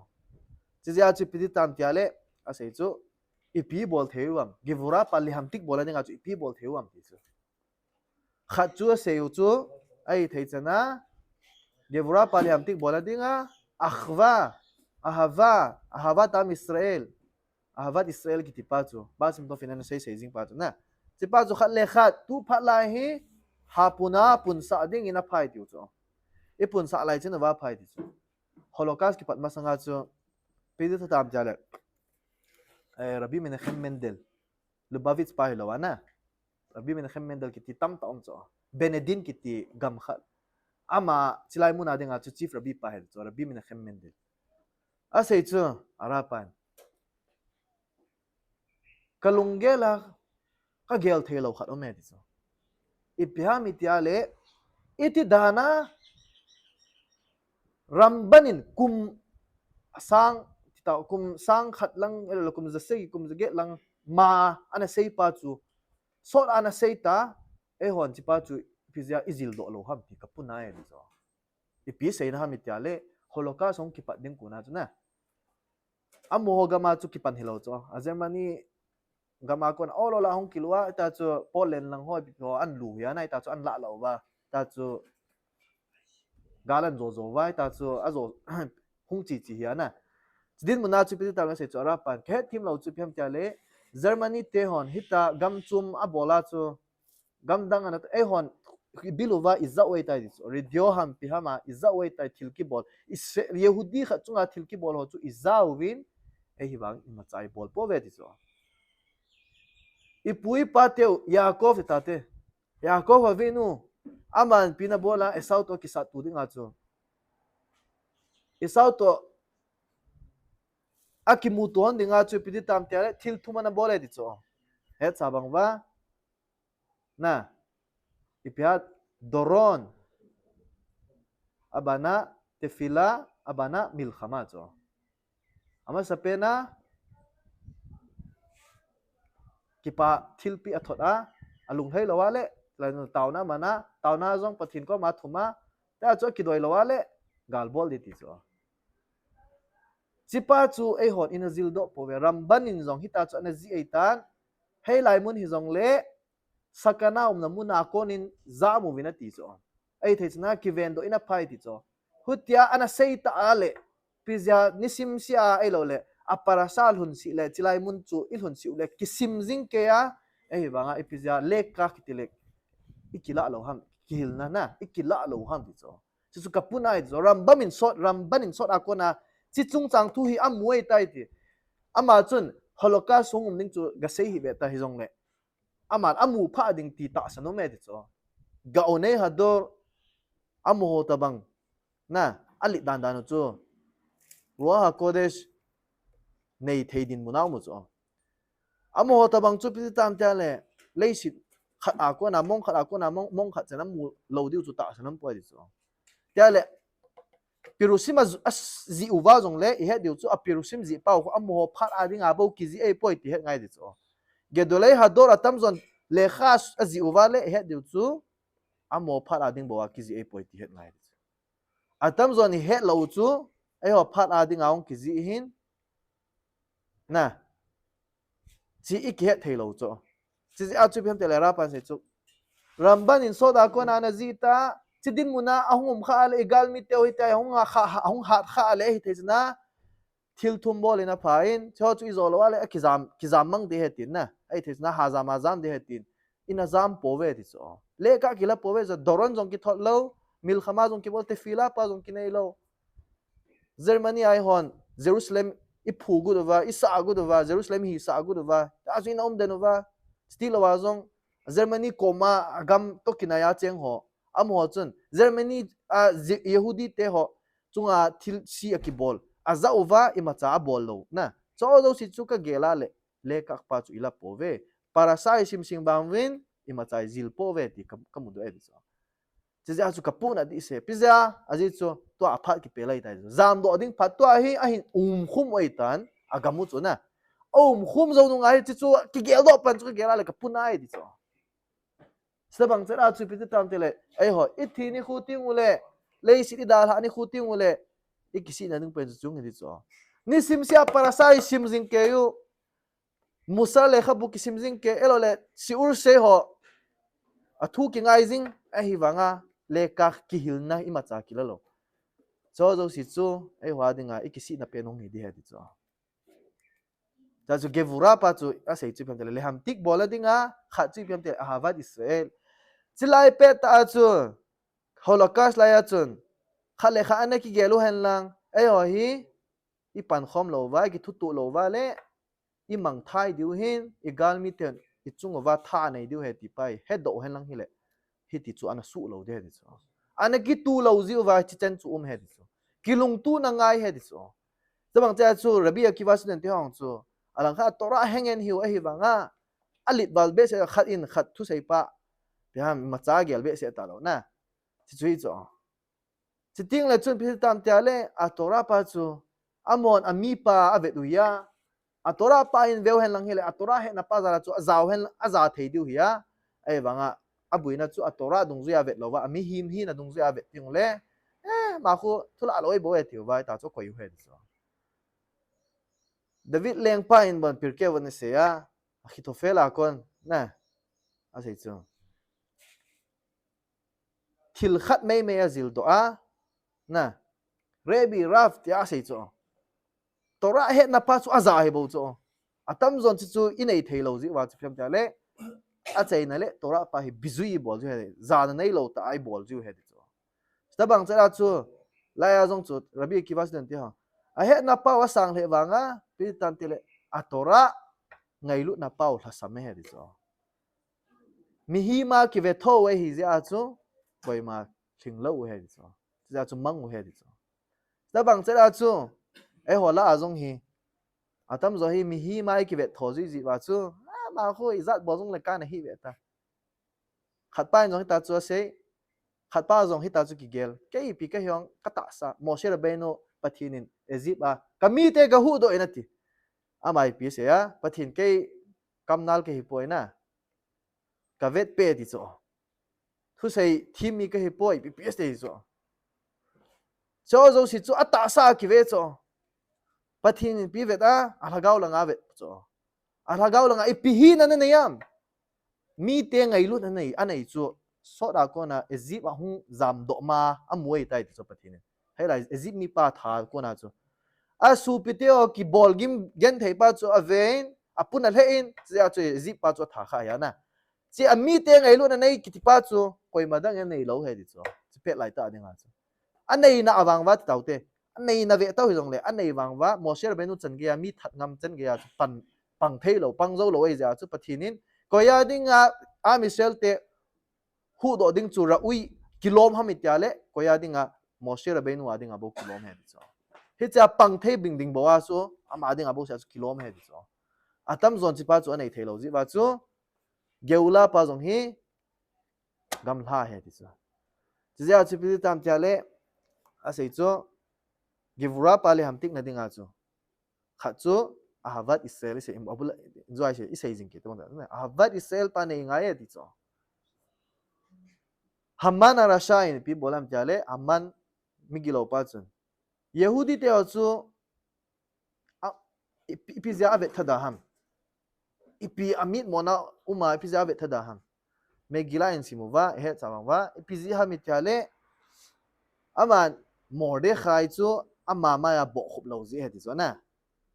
Chuti jeh a chu ipi ti tam tia le, asei chu, ipi bol thei u ham. Gevurah pa liham tik bol a dinga chu, ipi bol thei u ham ti chu. Khat chu asei u chu, ahi thei chan a, Gevurah pa liham tik bol a dinga, Achva, Ahava, Ahavat Am Israel, Ahavat Israel kiti pa chu, Baal Shem Tov in ana sei sei jing pa chu na. Chupa chu khat le khat, tu phat lai hi, ha pun a, punsah ding in aphai tiu chu. I punsah lai chan uva phai ti chu. Holocaust kipat masang a chu, ipi ti tam tia le, eh, Rabbi Menachem Mendel, Lubavitch pa hilou ana. Rabbi Menachem Mendel kiti tamtah um chu. Bnei Din kiti gam khat. Ama chulai mun a dinga chu chief rabbi pa ahi chu, Rabbi Menachem Mendel. Asei chu, Rav pan. Ka lunggel a, kagel thei lou khat um e ti chu. Ipi ham iti a le, iti dan a, Ramban in kum sang, ti ta, kum sang khat lang, kum ja sagi, kum ja get lang, ma, ana sei pa chu, sot ana sei ta, eihon chupa chu, ipi jeh a ijil doh lou ham ti kapuna e ti chu. Ipi seina ham iti a le, Holocaust hung kipat ding kon a chu na. Amaho gam a chu kipan hilou chu. A Germany gam a kon a ol ol a hung kilu a, ita chu Poland lang ho, ipi ho an lu hi a na, ita chu an lah lah uva. Ita chu gal an jo jo uva, ita chu a jo hung chi chi hi a na. Chidin mun a chu ipi ti tam le sei chu Rav pan. Kahet thim lou chu ipi ham tia le, Germany te hon, hita gam chom a bol a chu, gam dang ana, eihon, i bil uva i ja u ahi tai ti chu. Radio ham ipi ham a, i ja u ahi tai thil kibol. Israel, Yehudi khat chunga thil kibol ho chu i ja uvin, eihi vang imacha i bol pouve ti chu. I pu i pa teu, Yaakov i tate. Yaakov a vinu, aman ipi ana bol a, Esau toh kisat tu ding a chu. Esau toh, akimuto ding a chu ipi ti tam tia le, thil thum ana bol e ti chu. Hetsa bang uva, na, ipi ham, doron, abana tefila, abana milchama chu. Amasapen a, kipa thilpi athot a, alung lhai lou a le, taona man a, taona jong Pathen koma thum a, tia chu akidoi lou a le, gal bol ding ti chu. Chupa chu eihon ina jil doh pouve, Ramban in jong hita chu ana jih ahi tan, hilai mun hi jong le, sakana umna mun a kon in ja mu uvin ati chu. Ahithei chun a kiven doh in aphai ti chu. Hutia ana sei ta a le, ipi jeh a nisim sia ahilou le, a parasha lhun sih le, chulai mun chu i lhun sih u le, kisim jing kei a, Ahivanga ipi jeh a lekak kiti le, i kilah lou ham, kihilna na, i kilah lou ham ti chu. Chuchu ka puna ahi chu, Rambam in sot, Ramban in sot a kona, chi chungchang thu hi amu ahitai ti. Ama chun Holocaust hung um ding chu ga sei hih ve ta hijongle, aman amu phah ding ti tahsan um e ti chu. Gaonei Hador, amaho tabang, na, alet dan dan u chu Ruach HaKodesh nei thei dinmun a um u chu. Amaho tabang chu ipi ti tam tia le, leiset khat a kona, mong khat a kona, mong, mong khat chan amu lou diu chu tahsan um poi ti chu. Tia le, Pirushim a, ajih uva jongle, i het diu chu, a Pirushim jih pau khu, amaho phat a dinga bou kijih ahipoi ti het ngai ti chu. Gedolei Hador atamjon lekha ajih uva le, i het diu chu, amaho phat a ding bou a kijih ahipoi ti het ngai ti chu. Atamjon i het lou chu, eiho phat a dinga hung kijih hin, na, chi i kihet thei lou chu. Chi jeh a chu ipi ham ti le Rav pan sei chu, Ramban in sot a kona ana jih ta, chi dinmun a ahung um kha le, i galmi teu hitia hung ha kha, hung hat kha le hithei chun a, thil thum bol in apha in, chu chu i jo lou a le, akijam, kijam mang ding ahi tin na, ahithei chun a, ha jam a jam ding ahi tin, i na jam pouve ti chu. Lekak kila pouve chu, Doron jong kithot lou, Milchama jong kibol, tefillah pa jong kinei lou. Germany a eihon, Jerusalem i phu got uva, i sah got uva, Jerusalem hi sah got uva, ta chu i na um den uva, chuteng lou a jong, Germany koma gam toh kinai a cheng ho, amaho chun, Germany a, Ye-, Yehudi te ho chunga thilse akibol, aja uva, imacha abol lou. Na, chu jouse chu ka gel a le, lekak pa chu i la pouve. Parasha i sim sing bang uvin, imacha i jil pouve ti ka, ka mudoh e ti chu. Chu jeh a chu ka puna dih se. Ipi jeh a, ajeh chu, tua phat kipel ahitai chu. Jamdoh ding phat tua hi, ahin umkhum u ahitan, agam u chu na. Aumkhum jou nung ahi, chu chu, kigel doh pan chu ka gel a le ka puna ahi ti chu. Chutobang chet a chu ipi ti tam ti le, eiho, i thi nikho teng u le, leiset i dalhah nikho teng u le, i kisihna ding pen chu chung hi ti chu. Nisim seh a Parasha i sim jing kei u, Musar lekhabu kisim jing kei, ahilou le, shiur sei ho, athu kingai jing, ahivanga, lekak kihilna imacha kila lou. Chu jouse chu, eiho a dinga, i kisihna pen hung hi ding ahi ti chu. Chu chu Gevurah pa chu asei chu ipi ham ti le, lehamtik bol a dinga, khat chu ipi ham ti le, Ahavat Israel. Chulai pet a chu, Holocaust lai a chun, khat le khat ana kigel u hen lang, eiho hi, i pankhom lou uva, i kithutuh lou uva le, i mangthai diu hin, i galmi ten, i chung uva tha anei diu ahi ti pa hi, hedoh u hen lang hile, hiti chu ana suh lou ding ahi ti chu. Ana kitu lou jeh uva, chi chen chu um ahi ti chu. Kilungtona ngai ahi ti chu. Chutobang chet a chu, Rabbi Akiva student te ho chu, alangkhat a Torah hengen hiu ahivanga, alet val behseh khat in khat thusei pa, ipi ham imacha gel behseh talou na. Chu chu hi chu. Chuteng le chun ipi ti tam ti le, a Torah pa chu, amahon amipa avet u ahi a, a Torah pa in veu hen lang hile, a Torah hetna pa jal a chu, aja u hen, aja thei diu ahi a, ahivanga, aboina chu a Torah dungjui a vet louva, a mihem hina dungjui a vet teng le, eh, ama khu thulah lou ahi bou e tiu va, ta chu akoi u ahi ti chu. David lengpa in bon Pirkei Avot in asei a, Ahithophel a kon, na, asei chu. Thil khat meimei ajil doh a, na, Rebbe, Rav tia asei chu. Torah hetna pa chu aja ahi bou chu. Atamjon chu chu i nei thei lou jeh uva chu ipi ham ti le, achaina le Torah pa hi bizui i bol jiu ahi, jana neilou tah a i bol jiu ahi ti chu. Chutobang chet a chu, lai a jong chu, Rabbi Akiva student te ho. Ahetna pa u asang lheh vanga, ipi ti tam ti le, a Torah ngailutna pa u lhasam e ahi ti chu. Mihem a kive tho u ahi jeh a chu, koima lhing lou u ahi ti chu. Jeh a chu mang u ahi ti chu. Chutobang chet a chu, eiho lah a jong hi, atamjo hi mihem a i kive tho jui jeh uva chu, a, ama khu ijat bol jong le kana hi ve ta. Khat pa in jong hita chu asei, khat pa jong hita chu kigel. Kei ipi kahi ham ka tahsa, Moshe Rabbeinu Pathen in Egypt a, ka mite ka huhdoh in ati. Ama ipi asei a, Pathen kei kamnal kahi poi na. Ka vet peh ti chu. Thusei thim mi kahi poi, ipi asei chu. Chu jouse chu atahsa a kive chu. Pathen in ipi vet a, alhagao langa vet chu. Alhagao langa ipi hina nanei ham. Mite ngailutna nei, anei chu. Sot a kona Egypt a hung jamdoh ma, amu ahitai ti chu Pathen in. Hilai Egypt mipa tha kona chu. Asopi te ho kibol gim genthei pa chu aven, Apun alheh in, chujeh a chu Egypt pa chu atha kha ahi na. Chua mite ngailutna nei kiti pa chu, koima dang in anei lou ahi ti chu. Chu pet lai tah dinga chu. Aneina avang uva ti taute. Aneina ve tau hijongle, anei vang uva, Moshe Rabbeinu chan geiya, mi that ngam chan geiya chu pan, pang thei lou, pang jou lou ahi jeh a chu Pathen in, koiya dinga, Am Israel te huhdoh ding chu ra'ui kilom ham iti a le, koiya dinga, Moshe Rabbeinu a dinga bou kilom ahi ti chu. Hichea pang thei bing ding bou a chu, ama dinga bou seh a chu kilom ahi ti chu. Atam jon chu pa chu anei thei lou jeh uva chu, Geula pa jong hi, gamla ahi ti chu. Chujeh a chu ipi ti tam tia le, asei chu, Gevura pa le hamtikna dinga chu. Khat chu, Ahavat Israel, isei, abul, enjoy isei, isei jing kit, Ahavat Israel pa nei ngai e ti chu. Haman Arasha in ipi bol ham tia le, Haman migilou pa chun. Yehudi te ho chu, a, ipi, ipi jeh a avet thada ham. Ipi amitmona uma ipi jeh a avet thada ham. Megillah in sim uva, ihet cha vang uva, ipi jeh ham iti a le, ama Mordechai chu ama maiya bohkhup lou jeh ahi ti chu na.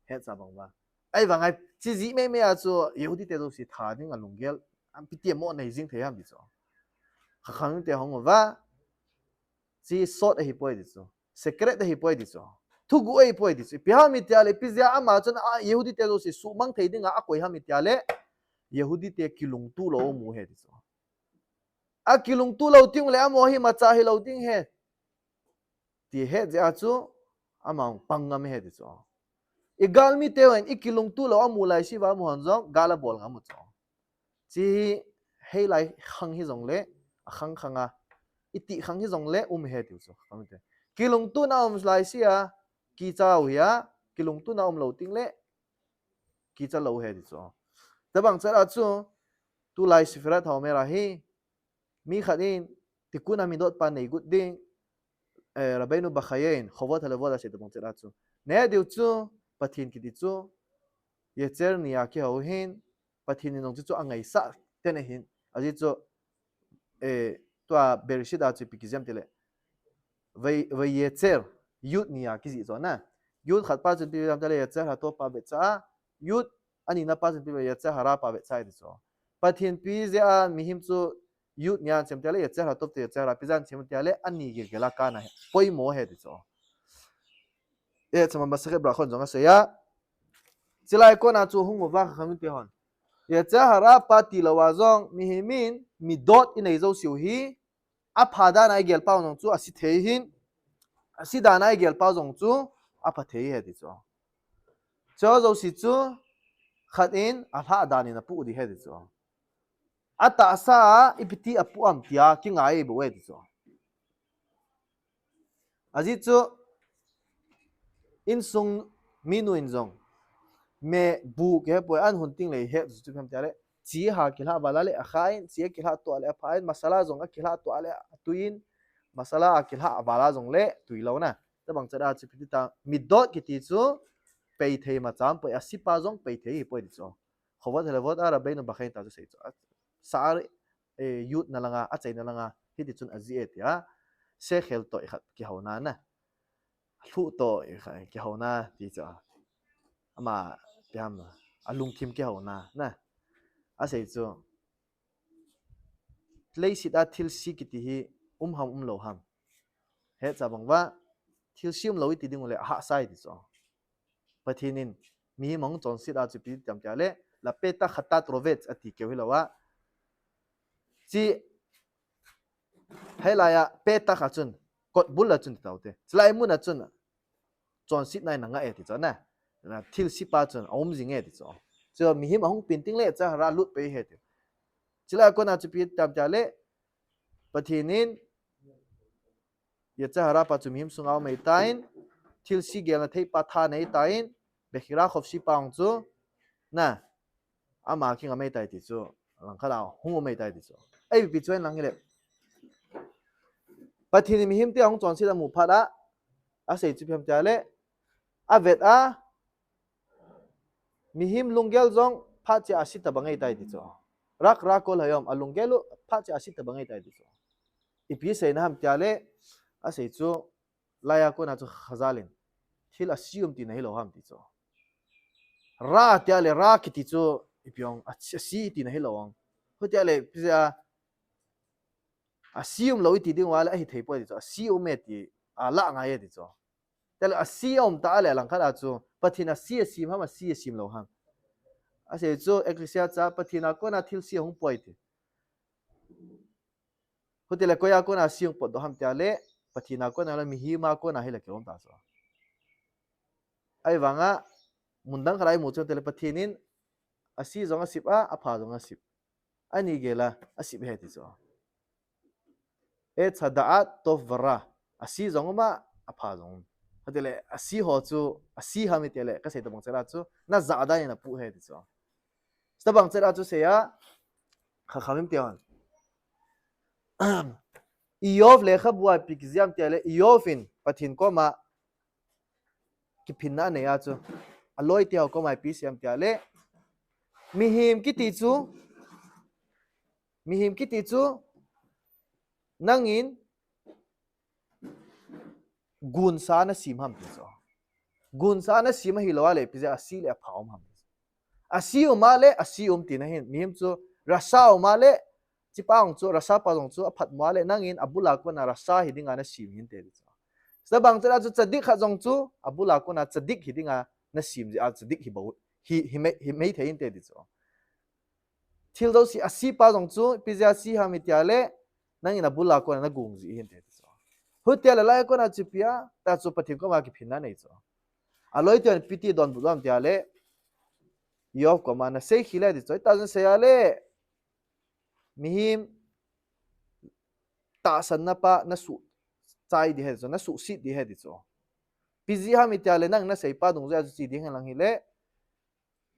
Het cha vang uva. Ahivanga, chi jeh meimei a chu Yehudi te jouse tha ding alunggel, ipi ti mo nei jing thei ham ti chu. Chachamim te hung uva, chi sot ahipoi ti chu. Secret ahipoi ti chu. Thuguh ahipoi ti chu. Ipi ham iti a le, ipi jeh a ama chun a Yehudi te jouse suhmang thei dinga akoi ham iti a le, Yehudi te kilungto lou amu ahi ti chu. Akilungto lou teng le amaho hi imacha hilou ding ahi. Ti het jeh a chu, ama pang ngam ahi ti chu. Igalmi te hon ikilungto lou amu laise uva amahon jong gal abol ngam u chu. Chi hi, hilai khang hijongle, akhang khang a, iti khang hijongle um ahi ti chu. Kilungtona um laise a, kicha u ahi a, kilungtona um lou teng le, kicha lou ahi ti chu. Tabang chet a chu, tulai Sefirat HaOmer a hi, mi khat in, Tikkun HaMidot pa nei got ding, eh, Rabbeinu Bechaye in, Chovot HaLevavot a asei tabang chet a chu. Neh diu chu, Pathen kiti chu, Yetzer nia kihou ahin, Pathen in jong chu chu angaisah ten ahin. Ajeh chu, eh, tua Bereshit a chu ipi kijih em ti le. Vay-, Vayetzer, Yud nia kijih chu na. Yud khat pa chun ipi jih em ti le Yetzer HaTov pa vetsah a. Yud anina pa chun ipi Yetzer Hara pa vetsah a ti chu. Pathen ipi jeh a mihem chu Yud nia chem ti le Yetzer HaTov ti Yetzer Hara ipi jeh a chem ti le ani gilgel a kana ahi. Poimo ahi ti chu. Eh, chama Masechet Berachot jong asei a. Chulai kona chu hung uva Chachamim te hon. Yetzer Hara pa tilou a jong, mihem in, midot inei jouse u hi, apha dan a igel pau jong chu, asi thei ahin, asi dan a igel pau jong chu, apha thei ahi ti chu. Chu jouse chu, khat in, alhah dan in apoh ding ahi ti chu. Atahsa a, ipi ti apoh am tia, kingai bou ahi ti chu. Ajeh chu, insung minu in jong, me bu kihepoi an hun teng le het chu ipi ham ti le, chi ha kilha val a le akha in, chi kilha to le apha in, masala jong akilha to le atui in, masala akilha val a jong le tui lou na. Tabang chet a chu ipi ti ta, midot kiti chu, pei thei imacha um poi, asi pa jong pei thei ahipoi ti chu. Chovot HaLevavot a Rabbeinu Bechaye in ta chu asei chu. Sa'ar, eh, Yud na langa, achaina langa, hiti chun ajih e tia. Sechel toh ikhat kihouna na. Lhuh toh ikhat kihouna ti chu. Ama, ipi ham, alungthim kihouna na. Asei chu. Leiset a thilse kiti hi um ham umlou ham. Het cha bang uva, thilse umlou iti ding u le ahahsa e ti chu. Pathen in, mihem ahung chonset a chu ipi ti tam tia le, Lapetach Chatat Rovetz ati keu hilou a. Chi, hilai a, petach a chun, kot bul a chun ti taute. Chulai mun a chun, chonsetna in angah e ti chu na. Na thilse pa chun, aum jing e ti chu. Chu mihem ahung peng teng le, Yetzer Hara lut pei ahi ti. Chulai a kona chu ipi tam tia le, Pathen in, Yetzer Hara pa chu mihem sunga um ahitan, thilse gelna thei pa tha nei tan, Bechira Chofshi pa hung chu, na, ama kingam ahitai ti chu, langkhat a hung um ahitai ti chu. Ei, ipi chu in lang hile. Pathen in mihem te ahung chonset amu phat a, asei chu ipi ham tia le, avet a, mihem lunggel jong phat cheh a asi tabang ahitai ti chu. Rak rakol hayom, alunggel u phat cheh a asi tabang ahitai ti chu. Ipi seina ham tia le, asei chu, hilai a kona chu Chazal in, thil asi um tina hilou ham ti chu. Ra tia le ra kiti chu ipi ong, a, asi tina hilou ong. Hutia le, pizia, asi umlou iti ding uva le, ahi thei poi ti chu. Asi um e ti, ala ngai e ti chu. Tia le asi um ta le langkhat a chu, Pathen asi asim ham, asi asim lou ham. Asei chu, Ecclesia cha, Pathen a kona thilse hung poi ti. Hutia le koia kona asi hung potdoh ham tia le, Pathen a kona le mihem a kona hile kilom ta chu. Ahivanga, mun dang khat a imu chu tia le Pathen in, asi jong asip a, apha jong asip. Ani gel a, asip e ti chu. Etz hada'at tov vara. Asi jong um a, apha jong um. Hutia le, asi ho chu, asi ham iti le, kasei tabang chela chu, na ja dan in apu e ti chu. Tabang chela chu seiya, Chachamim te hon. Iyov lekhabu a ipi kijih ham tia le, Iyov in Pathen koma kiphinna anei a chu. Aloi te ho koma ipi asei ham tia le, mihem kiti chu, mihem kiti chu, nangin gunsa nasim ham ti chu. Gunsa nasim ahilou a le, pizia asi le apha um ham. Asi um a le, asi um tina hin, mihem chu, rasa um a le, chipa jong chu, rasa pa jong chu, aphat um a le, nangin abul a kona rasa hi dinga nasim hinte ti chu. Tabang chela chu, tzadik khat jong chu, abul a kona tzadik hi dinga nasim jeh a tzadik hi bou, hi, hi mei, hi mei thei hinte ti chu. Thil jouse asi pa jong chu, pizia asi ham iti le, nangin abul a kona nagung ji hinte ti chu. Hutia le lai kona chu ipi a, ta chu Pathen koma kiphinna nei chu. Aloi te hon ipi ti donbut ham tia le, Iyov koma nasei khel e ti chu. Ita jong seiya le, mihem tahsanna pa nasuh chai ding ahi ti chu, nasuhset ding ahi ti chu. Ipi jeh ham iti le nang nasei pa dungjui a chu che ding hen lang hile,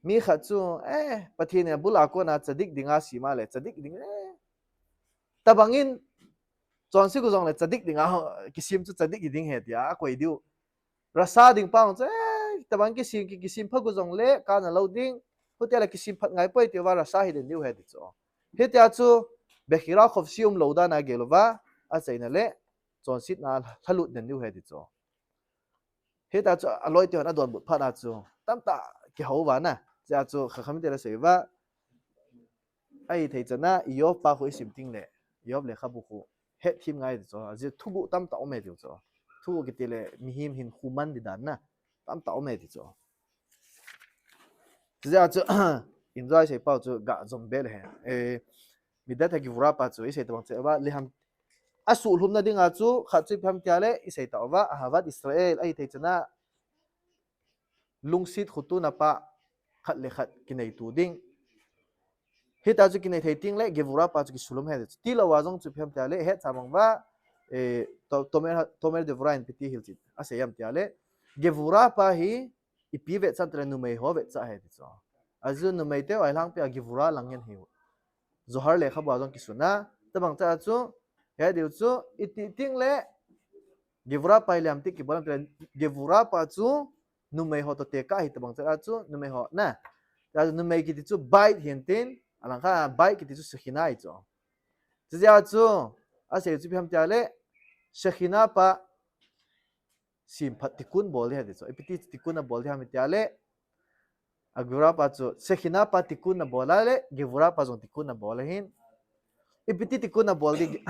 mi khat chu, eh, Pathen in abul a kona tzadik dinga sim a le, tzadik ding, eh. Tabang in, chonset khu jong le tzadik dinga, kisim chu tzadik hi ding ahi tia, akoi diu. Rasa ding pa chu, eh, tabang kisim, ki, kisim pha khu jong le, kana lou ding, hutia le kisim phat ngai poi tia, rasa hi den diu ahi ti chu. Hitia chu, bechira khopsi umlou dan a gel uva, achaina le, chonsetna lhalut den diu ahi ti chu. Hitia chu aloi te hon adonbut phat a chu, tamtah kihou uva na. Chea chu Chachamim te la sei uva. Ahithei chan a Iyov pa khu isim teng le, Iyov lekhabu khu hetthem ngai ti chu. Ajeh thuguh tamtah um e ti chu. Thuguh kiti le mihem hinkho man di dan na. Tamtah um e ti chu. Chea chu, enjoy sei pau chu gah jom be le hen. Eh, Midat HaGevurah pa chu isei tabang cheh uva, leham asuhlhumna dinga chu, khat chu ipi ham tia le, isei tauva, Ahavat Israel, ahithei chan a, lungset khotona pa, khat le khat kinei to ding. Hitia chu kinei thei teng le, Gevurah pa chu kisuhlhum ahi ti chu. Tilou a jong chu ipi ham tia le, hetsa bang uva, eh, to-, Tomer, Tomer Devorah in ipi ti hilchet asei ham tia le, Gevurah pa hi, ipi vetsah ham tia le numei ho vetsah ahi ti chu. Ajeh chu numei te u a lhangpi a Gevurah lang ngen ahi. Zohar lekhabu a jong kisun a. Tabang cheh a chu, he diu chu, iti teng le, Gevurah pa hi leham ti kibol ham tia le, Gevurah pa chu, numei ho toh tekah ahi tabang cheh a chu, numei ho na. Tia chu numei kiti chu beit ahin tin, alangkhat a beit kiti chu Shekhinah ahi chu. Chujeh a chu, asei chu ipi ham tia le, Shekhinah pa, semphat tikkun bol ding ahi ti chu. Ipi ti tikkun abol ding ham tia le, a Gevurah pa chu, Shekhinah pa tikkun abol a le, Gevurah pa jong tikkun abol ahin. Ipi ti tikkun abol ding,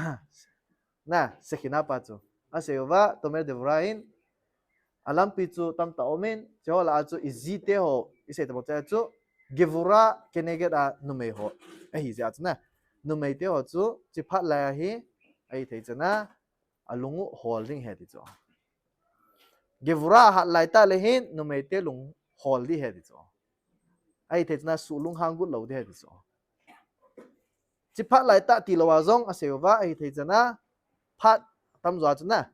na, Shekhinah pa chu. Asei uva, Tomer Devorah in, alampi chu tamtah um in, chule a chu iji te ho, isei tabang cheh a chu, Gevurah keneged a numei ho. Ahi jeh a chu na, numei te ho chu, chuphat lai ahi, ahithei chan a, alung u hol ding ahi ti chu. Gevurah ahat lai tah le hin, numei te lung hol ding ahi ti chu. Ahithei chan a suh lunghang got lou ding ahi ti chu. Chuphat lai tah tilou a jong asei uva, ahithei chan a, phat tamjo a chu na,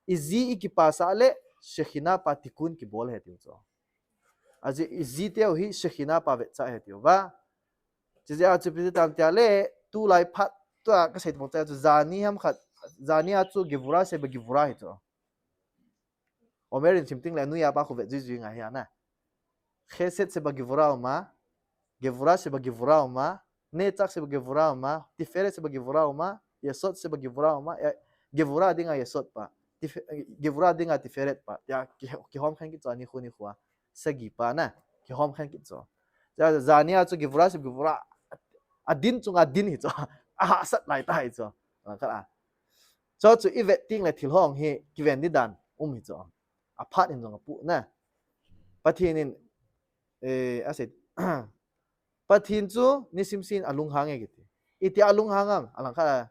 iji ikipa sah le, Shekhinah pa tikkun kibol ahi ti chu. Ajeh iji te u hi Shekhinah pa vetsah ahi ti uva. Chujeh a chu ipi ti ham tia le, tulai phat, tua kasei tabang cheh a chu, jani ham khat, jani a chu Gevurah seba Gevurah ahi chu. Omer in sim teng le, anoi a pa khu vet jui jui ngai ahi na. Chesed seba Gevurah um a, Gevurah seba Gevurah um a, Netzach seba Gevurah um a, Tiferet seba Gevurah um a, Yesod seba Gevurah um a, eh, Gevurah dinga Yesod pa, Tife-, eh, Gevurah dinga Tiferet pa, tia ki, kihom khen kit chu ani khu ni khu a, sagi pa na, kihom khen kit chu. Jani a chu Gevura sem Gevura adin chunga din hi chu. Ahahsat lai ta hi chu. Alangkhat a. Chu chu i vet teng le thil hong hi kiven di dan um hi chu. Aphat in jong apu na. Pathen in, eh, asei, Pathen chu nisim sin alunghang e kiti. Iti alunghang am, alangkhat a,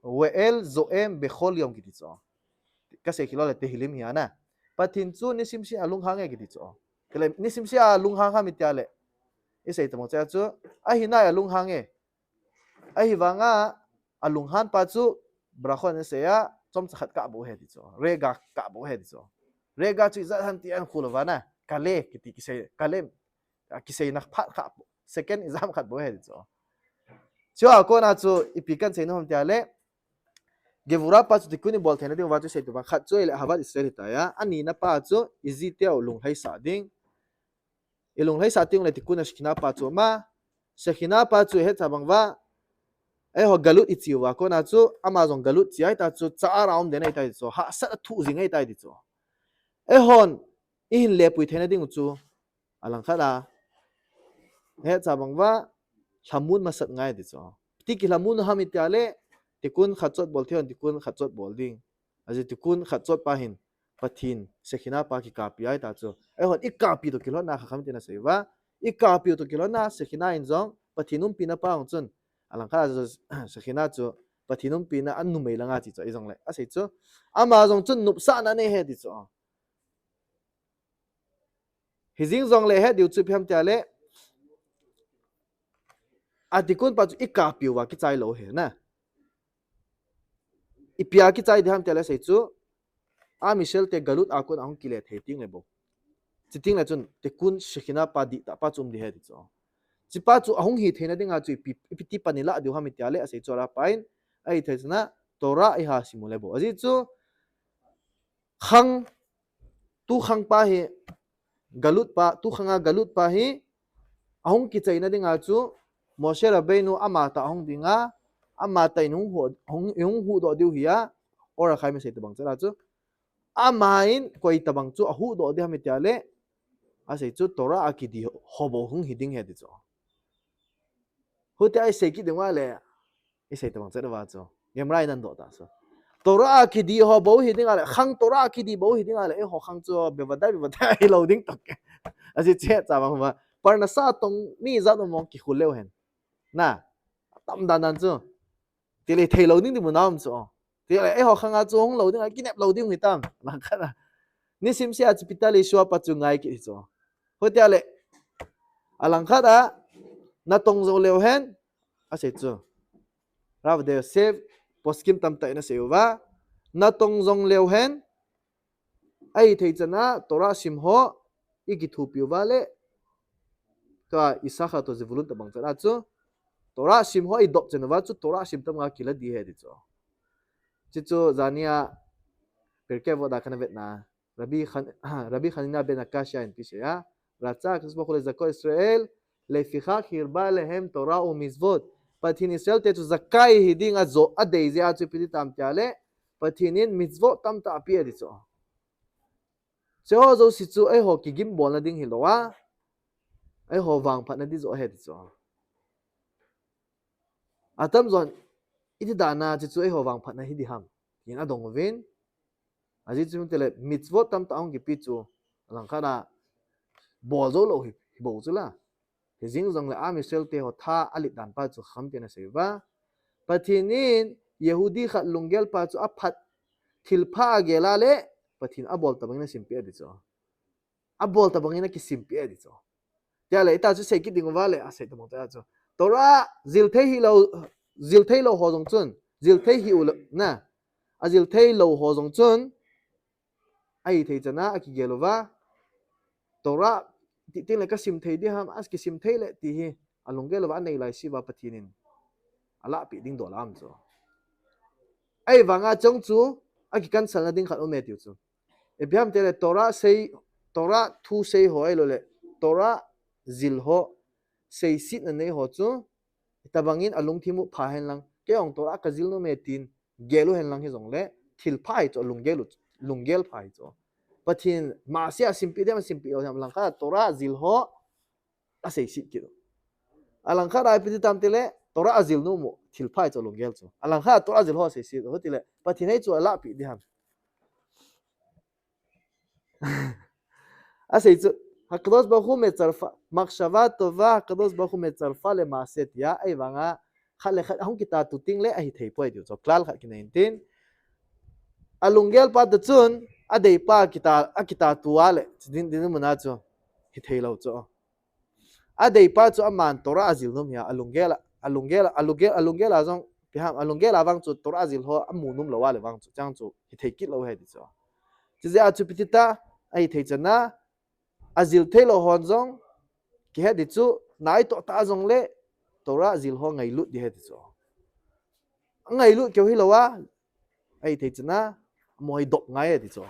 Ve'el zo'em bechol yom kiti chu. Kasei kilou le Tehillim hi ana. Pathen chu nisim sin alunghang e kiti chu. Kile, nisim sin alunghang ham iti a le. I sei tabang chu, ahi nai alunghang e. Ahivanga alunghan pa chu, Berachot in asei a, chomcha khat kah bou ahi ti chu. Rega kah bou ahi ti chu. Rega chu ijat ham ti ahin khu lou va na. Kale, kiti kisei, kale, a kisei na phat khat, second ijat ham khat bou ahi ti chu. Chua kona chu, ipi kasei nom ham ti a le, Gevura pa chu tikkun ibol theina ding uva chu sei tabang khat chu ahile Ahavat Israel hita a. Ani na pa chu, iji teu lunglhaisah ding. I lunglhaisah teng le tikkun a Shekhinah pa chu ama, Shekhinah pa chu ihet cha bang uva, eiho galut ichi uva kona chu, ama jong galut chi ahi ta chu, tsa'ara um den ahi ta chu, hahsat a thu jing ahi ta ti chu. Eihon, ihin lepui theina ding u chu, alangkhat a, ihet cha bang uva, lhamon masat ngai ti chu. Iti kilhamon u ham iti a le, tikkun khat chot bol thei hon, tikkun khat chot bol ding. Ajeh chu tikkun khat chot pa hin, Pathen, Shekhinah pa kikahpi ahi ta chu. Eihon i kahpi toh kilhonna kha kham tin asei uva. I kahpi toh kilhonna Shekhinah in jong, Pathen umpina pa hung chun. Alangkhat a chu, Shekhinah chu, Pathen umpina a numei langa chi chu, i jong le. Asei chu, ama jong chun nopsahna nei ahi ti chu. Hijing jong le ahet diu chu ipi ham ti a le. A tikkun pa chu i kahpi uva kichai lou ahi na. Ipi a kichai di ham ti a le sei chu, Am Israel te galut a kon ahung kile thei teng le bou. Chi teng le chun, tikkun Shekhinah pa dihtah pa chu um di ahi ti chu. Chi pa chu ahung hi theina dinga chu ipi, ipi ti pan ilah diu ham iti a le asei chu ara pa in, ahi thei chana, Torah iha sim u le bou. Ajeh chu, khang, tu khang pa hi, galut pa, tu khang a galut pa hi, ahung kichaina dinga chu, Moshe Rabbeinu ama tah ahung dinga, ama tah in hung hu, hung, hung huhdoh diu ahi a, Or HaChaim asei tabang chu la chu. Ama in koi tabang chu ahuhdoh di ham iti a le, asei chu Torah a kidi ho bou hung hi ding ahi ti chu. Hiti a i sei kit ding uva le, i sei tabang chu uva chu. Gemara in ahin doh ta chu. Torah a kidi ho bou hi ding a le, khang Torah a kidi bou hi ding a le, eiho khang chu bevadai, bevadai hilou ding toh. Ajeh chu ihet cha bang uva. Parnasa tong mi jat um mong kikhol leu hen. Na, tam dan dan chu. Ti le thei lou ding ti mu na um chu. Ti le eiho khang a chu hung lou ding a kinep lou ding hi tam. Alangkhat a. Nisim sia chu Pitalei sua pa chu ngai kit hi chu. Hiti a le. Alangkhat a. Natong jou leu hen. Asei chu. Rav Yosef, poskim tamtah in asei uva. Natong jong leu hen. Ahi thei chana, Torah sim ho, i kithopi uva le, tua Issachar toh Zevulun tabang chana chu, Torah sim ho i dop chen uva chu, Torah sim tam nga kila di ahi ti chu. Chi chu, jani a, Pirkei Avot a kana vetna, Rabbi Khan-, Rabbi Hanina ben Akashia in ipi asei a, Ratza HaKadosh Baruch Hu lezakot Israel, lefichach hirba lehem Torah umitzvot. Pathen in Israel te chu zakai hi ding a jo, adei jeh a chu ipi ti tam ti a le, Pathen in mitzvot tamtah apeh e ti chu. Chuho jouse chu eiho kigimbolna ding hilou a, eiho vangphatna ding joh ahi ti chu. Atamjon, iti dan a chu chu eiho vangphatna hi di ham. Tin adong uvin. Ajeh chu ipi ti le mitzvot tamtah ahung kipe chu. Alangkhat a bol jou lou hi, hi bou chu la. Hijing jongle Am Israel te ho tha alet dan pa chu Chachamim ten asei uva. Pathen in Yehudi khat lunggel pa chu aphat thilpha agel a le Pathen abol tabang in asimpeh e ti chu. Abol tabang in akisimpeh e ti chu. Tia le ita chu sei kit ding uva le asei tabang ta chu. Torah jil thei hilou, jil thei lou ho jong chun, jil thei hi u le, na. Ajil thei lou ho jong chun, ahi thei chana akigel uva. Torah, ti teng le kasim thei di ham, akisim thei le ti hi. Alunggel uva anei lai seh uva Pathen in. Alahpeh ding dol a um chu. Ahivanga chung chu, akikansalna ding khat um e tiu chu. Ipi ham ti le Torah sei, Torah thu sei ho ahilou le, Torah jil ho, seisetna nei ho chu, tabang in alungthim u pha hen lang, kei jong Torah kajil nom e tin, gel u hen lang hijongle, thilpha hi chu, lunggel u, lunggel pha hi chu. Pathen, Mashiach simpeh dem, simpeh lou dem, alangkhat Torah jil ho, Asei sit kit u. Alangkhat a ipi ti tam tile, Torah ajil nom u, thilpha chu alunggel chu. Alangkhat Torah ajil ho asei sit u, hiti le, Pathen hei chu alahpeh ding ham. Asei chu, Hakadosh Baruch Hu metzarfa, machshava tova, Hakadosh Baruch Hu metzarfa lema'aseh tia, ahivanga, khat le khat, ahung kitatu teng le, ahithei poi tiu chu, klal khat kinei intin. Alunggel pa ta chun, adeipa kita, akitatu a le, din, din muna chu, hithei lou chu. Adeipa chu aman Torah ajil nom hi a, alunggel a, alunggel a, alunggel, alunggel a jong, ipi ham, alunggel a vang chu Torah ajil ho amu nom lou a le vang chu, chang chu hithei kit lou ahi ti chu. Chijeh a chu ipi ti ta, ahithei chan a, ajil thei lou hon jong, kihe ti chu, nai toh ta jong le, Torah ajil ho ngailut ding ahi ti chu. Ngailut keu hilou a, ahithei chan a, mo hi dop ngai ahi ti chu.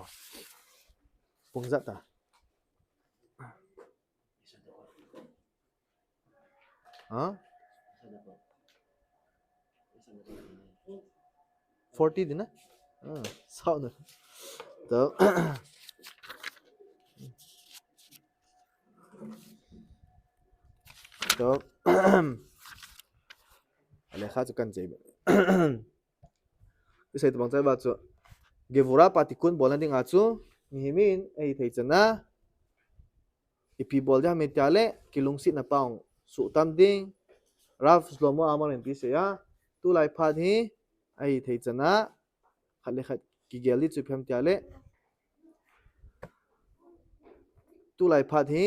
Pung jat ta. Ha? Forty din na? Ah, sao na. To. To. Ale kha chu kan chei be. Isei tabang chai ba chu. Gevura pa tikun bolna dinga chu. Mihem in, ahithei chan a. Ipi bol ding ham itia le, kilungsetna pa hung suhtam ding. Rav Shlomo Amar in ipi asei a, tulai phat hi, ahithei chan a, khat le khat kigel ding chu ipi ham itia le, tulai phat hi,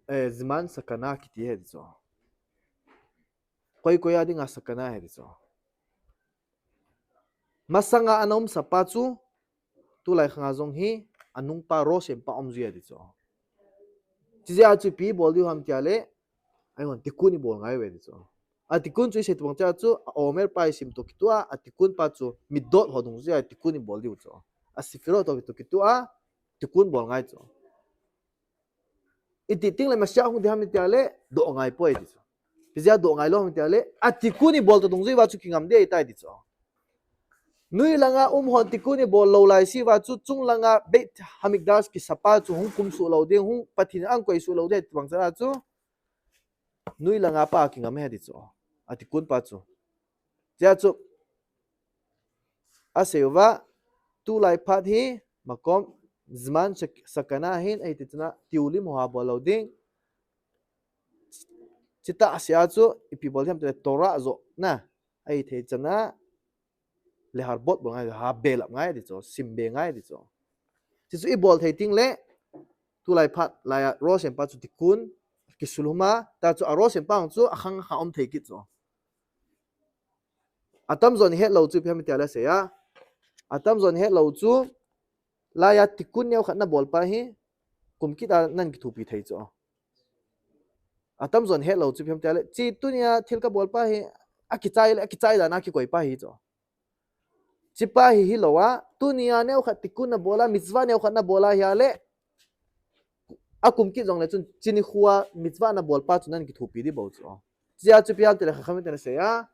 eh, zman sakana kiti ahi ti chu. Koi koi a dinga sakana ahi ti chu. Masanga ana umsa pa chu, tulai khanga jong hi, anungpa rosem pa um ji ahi ti chu. Chijeh a chu ipi bol diu ham itia le, ahivang tikun ibol ngai uve ti chu. A tikun chu isei tabang chai a chu, a omer pa isim toh kitoh a, a tikun pa chu, midot ho dungjuia tikun ibol diu chu. A sefirot toh kitoh kitoh a, tikun bol ngai chu. Iti teng le Mashiach hung ding ham itia le, doh ngai poi ti chu. Ipi jeh a doh ngai lou ham itia le, a tikun ibol toh dungjui uva chu kingam ding ahitai ti chu. Nui langa um hon tikun ibol lou laise uva chu, chung langa Beit Hamikdash kisa pa chu hung kumsuh lou ding, hung Pathen ahung koisuh lou ding tabang chai a chu. Nui langa pa kingam ahi ti chu. A tikun pa chu. Chijeh a chu. Asei uva, tulai phat hi, makom, zman sak-, sakana ahin, ahithei chan a, tiulim ho a bol lou ding. Chutah seh a chu, ipi bol ding ham itia le Torah johna, ahithei chan a, leharbot bol ngai, ha belap ngai ti chu, simbe ngai ti chu. Chuchu ibol thei teng le, tulai phat, lai a, rosem pa chu tikun, kisulhum a, ta chu a rosem pa hung chu, akhang kha um thei kit chu. Atamjon het lou chu ipi ham itia le asei a. Atamjon het lou chu, lai a tikun neo khat nabol pa hi, kum kit a nan kithopi thei chu. Atamjon het lou chu ipi ham itia le, chi tunia thil kabol pa hi, akichai le, akichai dan a kikoi pa hi chu. Chi pa hi hilou a, tunia neo khat tikun nabol a, mitzvah neo khat nabol a hia le, akum kit jong le chun, chi nikho a mitzvah nabol pa chu nan kithopi ding bou chu. Chijeh a chu ipi ham itia le Chachamim ten asei a.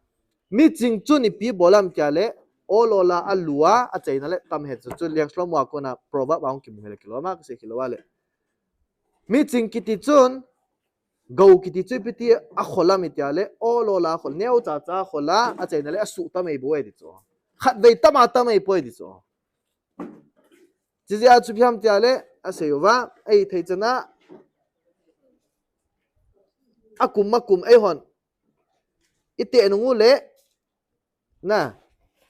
Miching chun ipi bol ham itia le, ol ol a alu a, achaina le tam ahi chu, chu Liang Shlomo a kona proverb a hung kimu ahi le kilom a, kasei kilou a le. Miching kiti chun, gou kiti chu ipi ti akhol ham itia le, ol ol a akhol, neo chacha akhol a, achaina le asuh tam ahi bou ahi ti chu. Khatvei tam a tam ahi poi ti chu. Chijeh a chu ipi ham itia le, asei uva, ahithei chan a, akum akum eihon, iteh nung u le, na,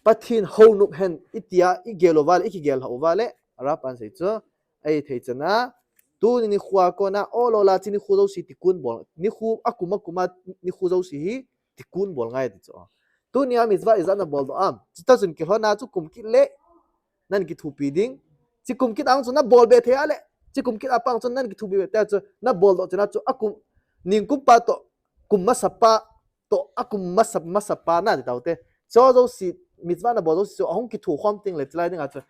Pathen hou nop hen, itia, igel uva le, ikigel lhah uva le, Rav pan asei chu, ahithei chan a, tuni nikho a kona, ol ol a chi nikho jouse tikun bol, nikho akum akum a nikho jouse hi, tikun bol ngai ti chu. Tunia mitzvah ijat nabol doh am. Chuta chun kilhon a chu kum kit le nan kithopi ding. Chi kum kit a hung chu nabol be thei a le. Chi kum kit a pang chun nan kithopi be thei a chu nabol doh chun a chu akum ningkum pa toh kum masa pa toh akum masa, masa pa nati taute. Chu jouse mitzvah nabol jouse chu ahung kitho khom teng le chulai dinga chu.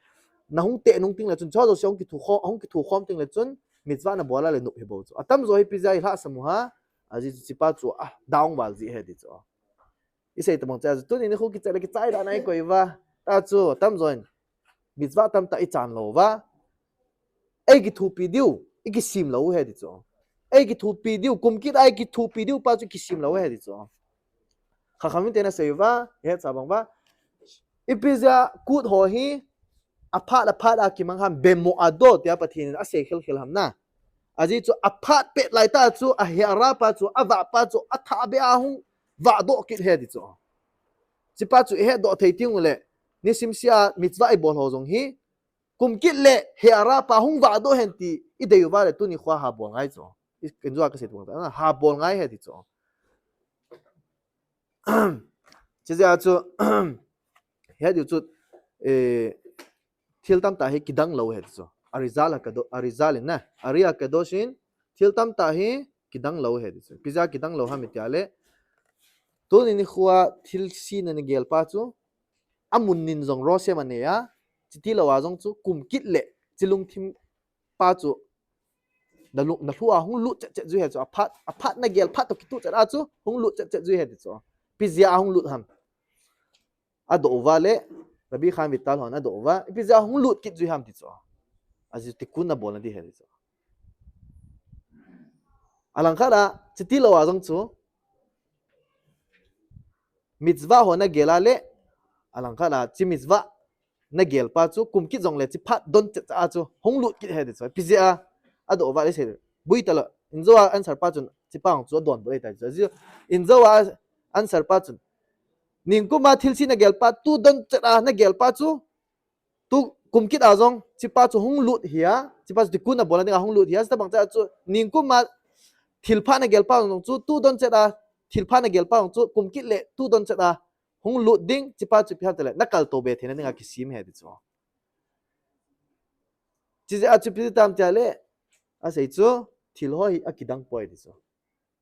Nahung teh nung teng le chun chu jouse ahung kitho khom, ahung kitho khom teng le chun mitzvah nabol a le nop ahi bou chu. Atamjo hi ipi jeh a ilhahsam u ham. Ajeh chu chi pa chu a down val ji ahi ti chu. Isei tabang chai a chu, tuni nikho kichai le kichai dan a ikoi uva. Ta chu, atamjon. Mitzvah tamtah ichan lou uva. Ei kithopi diu, ikisem lou u ahi ti chu. Ei kithopi diu, kum kit a ei kithopi diu pa chu kisim lou ahi ti chu. Chachamim ten asei uva, ihet sa bang uva. Ipi jeh a kut ho hi aphat aphat a kimang ham, bemoado tia Pathen in asei khel khel ham na. Ajeh chu aphat pet lai tah chu, a ha'ara pa chu, avah pa chu, athah beh a hung vah doh kit ahi ti chu. Hiche pa chu ihet doh thei teng uleh, nisim seh a mitzvah ibol ho jong hi, kum kit le ha'ara pa hung vah doh hen ti idei uva leh tuni khoa ha bol ngai chu. I, ken jua kasei tobang ta, ha bol ngai ahi ti chu. Hiche jeh a chu, ihet diu chu, eh, thil tamtah hi kidang lou ahi ti chu. Arizal Hakado-, Arizal in na, Ari Hakadosh in thil tamtah hi kidang lou ahi ti chu. Ipi jeh a kidang lou ham itia leh, tuni nikhoa thilse nana gel pa chu, amun nin jong roshem anei a, chuti lou a jong chu kum kit le hiche lungthim pa chu, na lu-, na lhu a hung lut chet chet jui ahi chu, aphat, aphat nagel phat toh kitoh chet a chu hung lut chet chet jui ahi ti chu. Ipi jeh a hung lut ham. Adoh uva leh, Rabbi Chaim Vital hon adoh uva, ipi jeh a hung lut kit jui ham ti chu. Ajeh chu tikkun nabol nadi ahi ti chu. Alangkhat a, chuti lou a jong chu, mitzvah ho nagel a leh, alangkhat a, hiche mitzvah nagel pa chu, kum kit jong leh hiche phat don chet a chu hung lut kit ahi ti chu. Ipi jeh a, adoh uva leh sei, boi talou, injo a answer pa chun, hiche pa hung chu adonbut ahitai chu. Ajeh chu, injo a answer pa chun, nikum a thilse nagel pa, tu don chet a nagel pa chu, tu kum kit a jong, hiche pa chu hung lut ahi a, hiche pa chu tikkun nabol na ding a hung lut ahi a, hitabang cheh a chu, nikum a thilpha nagel pa jong chu, tu don chet a, thilpha nagel pa jong chu, kum kit le tu don chet a hung lut ding, hiche pa chu ipi ham itia leh, nakal to be theina ding a kisim ahi ti chu. Hiche jeh a chu ipi ti ham itia leh, asei chu, thil ho hi akidang poi ti chu.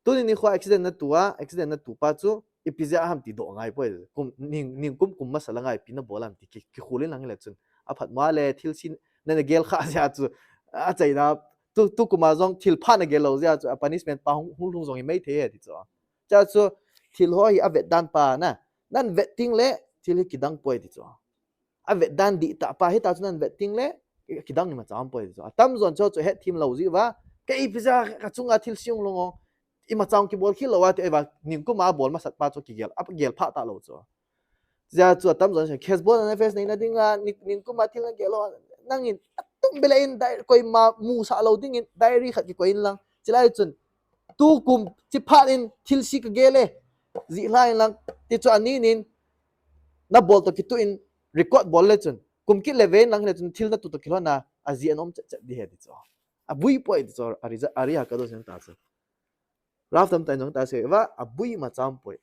Tuni nikhoa accident natu a, accident natu pa chu, ipi jeh a ham ti doh ngai poi. Kum, ning, nikum kum masa langa ipi nabol ham ti ki, kikhol in lang hile chun. Aphatmo a leh thilse nana gel kha jeh a chu, achaina, tu, tu kum a jong thilpha nagel lou jeh a chu, a punishment pa hung, hung lhung jong himai thei ahi ti chu. Chua chu, thil ho hi avet dan pa na, nahin vet teng leh, thil hi kidang poi ti chu. Avet dan dihtah pa, hitia chu nahin vet teng leh, kidang imacha um poi ti chu. Atamjon chu, chu hetthem lou jeh uva, kei ipi jeh a kachunga thilse hung lhung o, imacha hung kibol khel lou a ti uva, nikum a bol masat pa chu kigel, agel phah talou chu. Hijeh chun atamjon chu, Cheshbon Hanefesh neina dinga, ni, nikum a thil nagel ho, nangin, atum beh le in, dai, koima musah lou dingin, diary khat kikoi in lang. Chulai chun, tukum, hiche phat in, thilse kagel e, jih lha in lang, ti chu ani nin, nabol toh kitoh in, record bol le chun, kum kit le vei in lang hile chun, thil natu toh kilhon a, ajeh anom chet chet ding ahi ti chu. Aboi poi ti chu, Ari, Ari Hakadosh in ta chu. Rav tamtah in jong ta sei uva, aboi imacha um poi.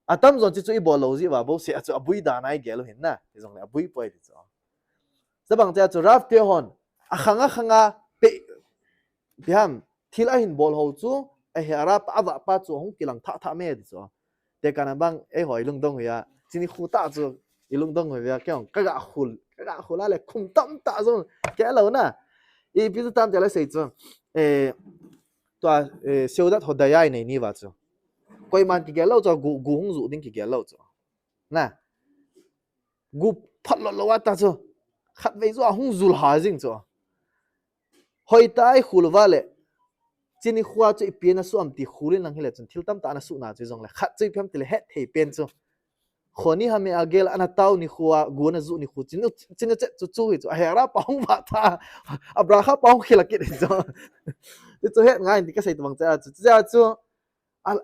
Atamjon chu chu ibol lou jeh uva, bouseh a chu aboi dan a igel u ahin na, hijongle aboi poi ti chu. Tabang cheh a chu Rav te hon, akhang akhang a pe, ipi ham, thil ahin bol ho chu, a ha'ara pa, avah pa chu hung kilang thah thah me ti chu. Tekahna bang, eiho ilungdong uva, hiche nikho tah chu, ilungdong uva, kei jong, kaga khol, kaga khol a le, kum tamtah jong, kei lou na. Ipi chu tam ti le sei chu, eh, tua, eh, Seudat Hodaya inei ni uva chu. Koiman kigel lou chu, gu, gu hung ju ding kigel lou chu. Na. Gu phat lou lou a ta chu. Khatvei joh a hung ju lha jing chu. Hoitah a ikhol uva le. Hiche nikho chu ipi ana soh am ti khol in lang hile chun thil tamtah ana soh na chu jongle. Khat chu ipi ham tile hetthei pen chu. Choni HaMe'agel ana tao nikho a, gu ana ju nikho chu, chu, chu, chu, chu hi chu. A ha'ara pa hung vah tha. A bracha pa hung khel kit hi chu. Chu, chu het ngai in ti kasei tabang cheh a chu. Chujeh a chu. Al,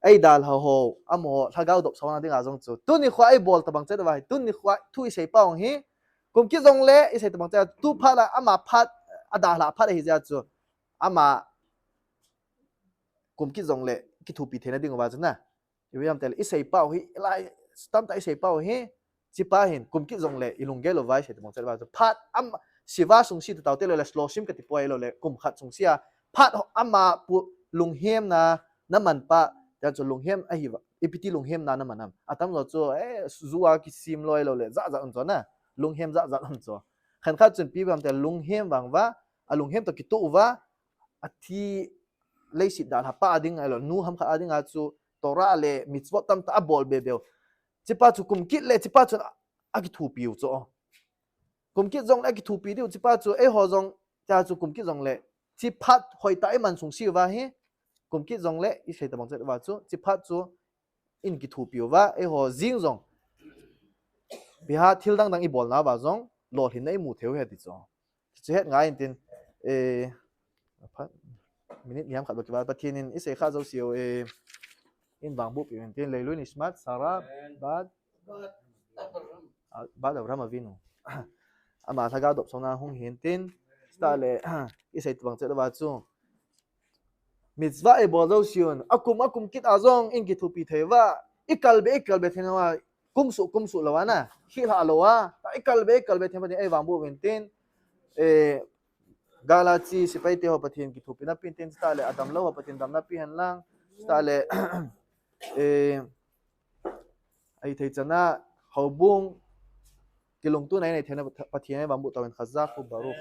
eidalha ho, amaho, lhagao dopsahna dinga jong chu. Tuni nikho a eibol tabang cheh uva hi, tuni nikho a thu isei pau hi. Kum kit jongle, isei tabang cheh a, tu phat a, ama phat, adalha phat ahi jeh a chu. Ama kum kit jongle, kithopi theina ding uva chu na. Ipi ham tile, isei pau hi, lai, tamtah isei pau hi, hiche pa hin, kum kit jongle, ilunggel uva isei tabang cheh uva chu. Phat, am, shiva sungsi tu tao te lou le, shloshim kati poi lou le, kum khat sungsi a, phat ho, ama pu, lunghemna, naman pa, tia chu lunghem ahi uva, ipi ti lunghemna naman am. Atamjo chu, eh, ju a kisim lou lou le, jat jat um chu na, lunghem jat jat um chu. Khenkhat chun ipi ham tile, lunghem vang uva, alunghem toh kitoh uva, athi leiset dalha pa a ding, ahilou, nu ham khat a dinga chu, Torah le mitzvot tamtah abol be beu. Hiche pa chu kum kit le, hiche pa chun a, akithopi u chu. Kum kit jongle akithopi diu, hiche pa chu, eiho jong, tia chu kum kit jongle, Hiche phat hoitah a iman sung seuva hi, kum kit jongle, isei tabang chet uva chu, hiche phat chu, in kithopi uva, eiho jing jong. Ipi ham thil dang dang ibol nauva jong, lolhinna imu thei u ahi ti chu. Hiche het ngai intin, eh, phat, minute ni ham khat bou kival, Pathen in isei kha jouse u, eh, in vangboh peh intin, Leilui Nishmat, Sarah, Bat, Bat Avraham Avinu. Ama lhaga dopsona hung hintin, chutah le, isei tabang chet uva chu. Mitzvah ibol jouse un, akum, akum kit a jong, in kithopi thei uva, ikal be, ikal be thei nauva, kum suh, kum suh louva na, khih lha louva, ta ikal be, ikal be thei Pathen in eivangboh uvin tin, eh, gal a che sepai te ho Pathen kithopina pen tin, chutah le, adamlou ho Pathen damna pen hen lang, chutah le, eh, ahithei chan a, houbung, kilungtoh a inei theina Pathen in eivangboh tauvin, Chazak Uv Baruch.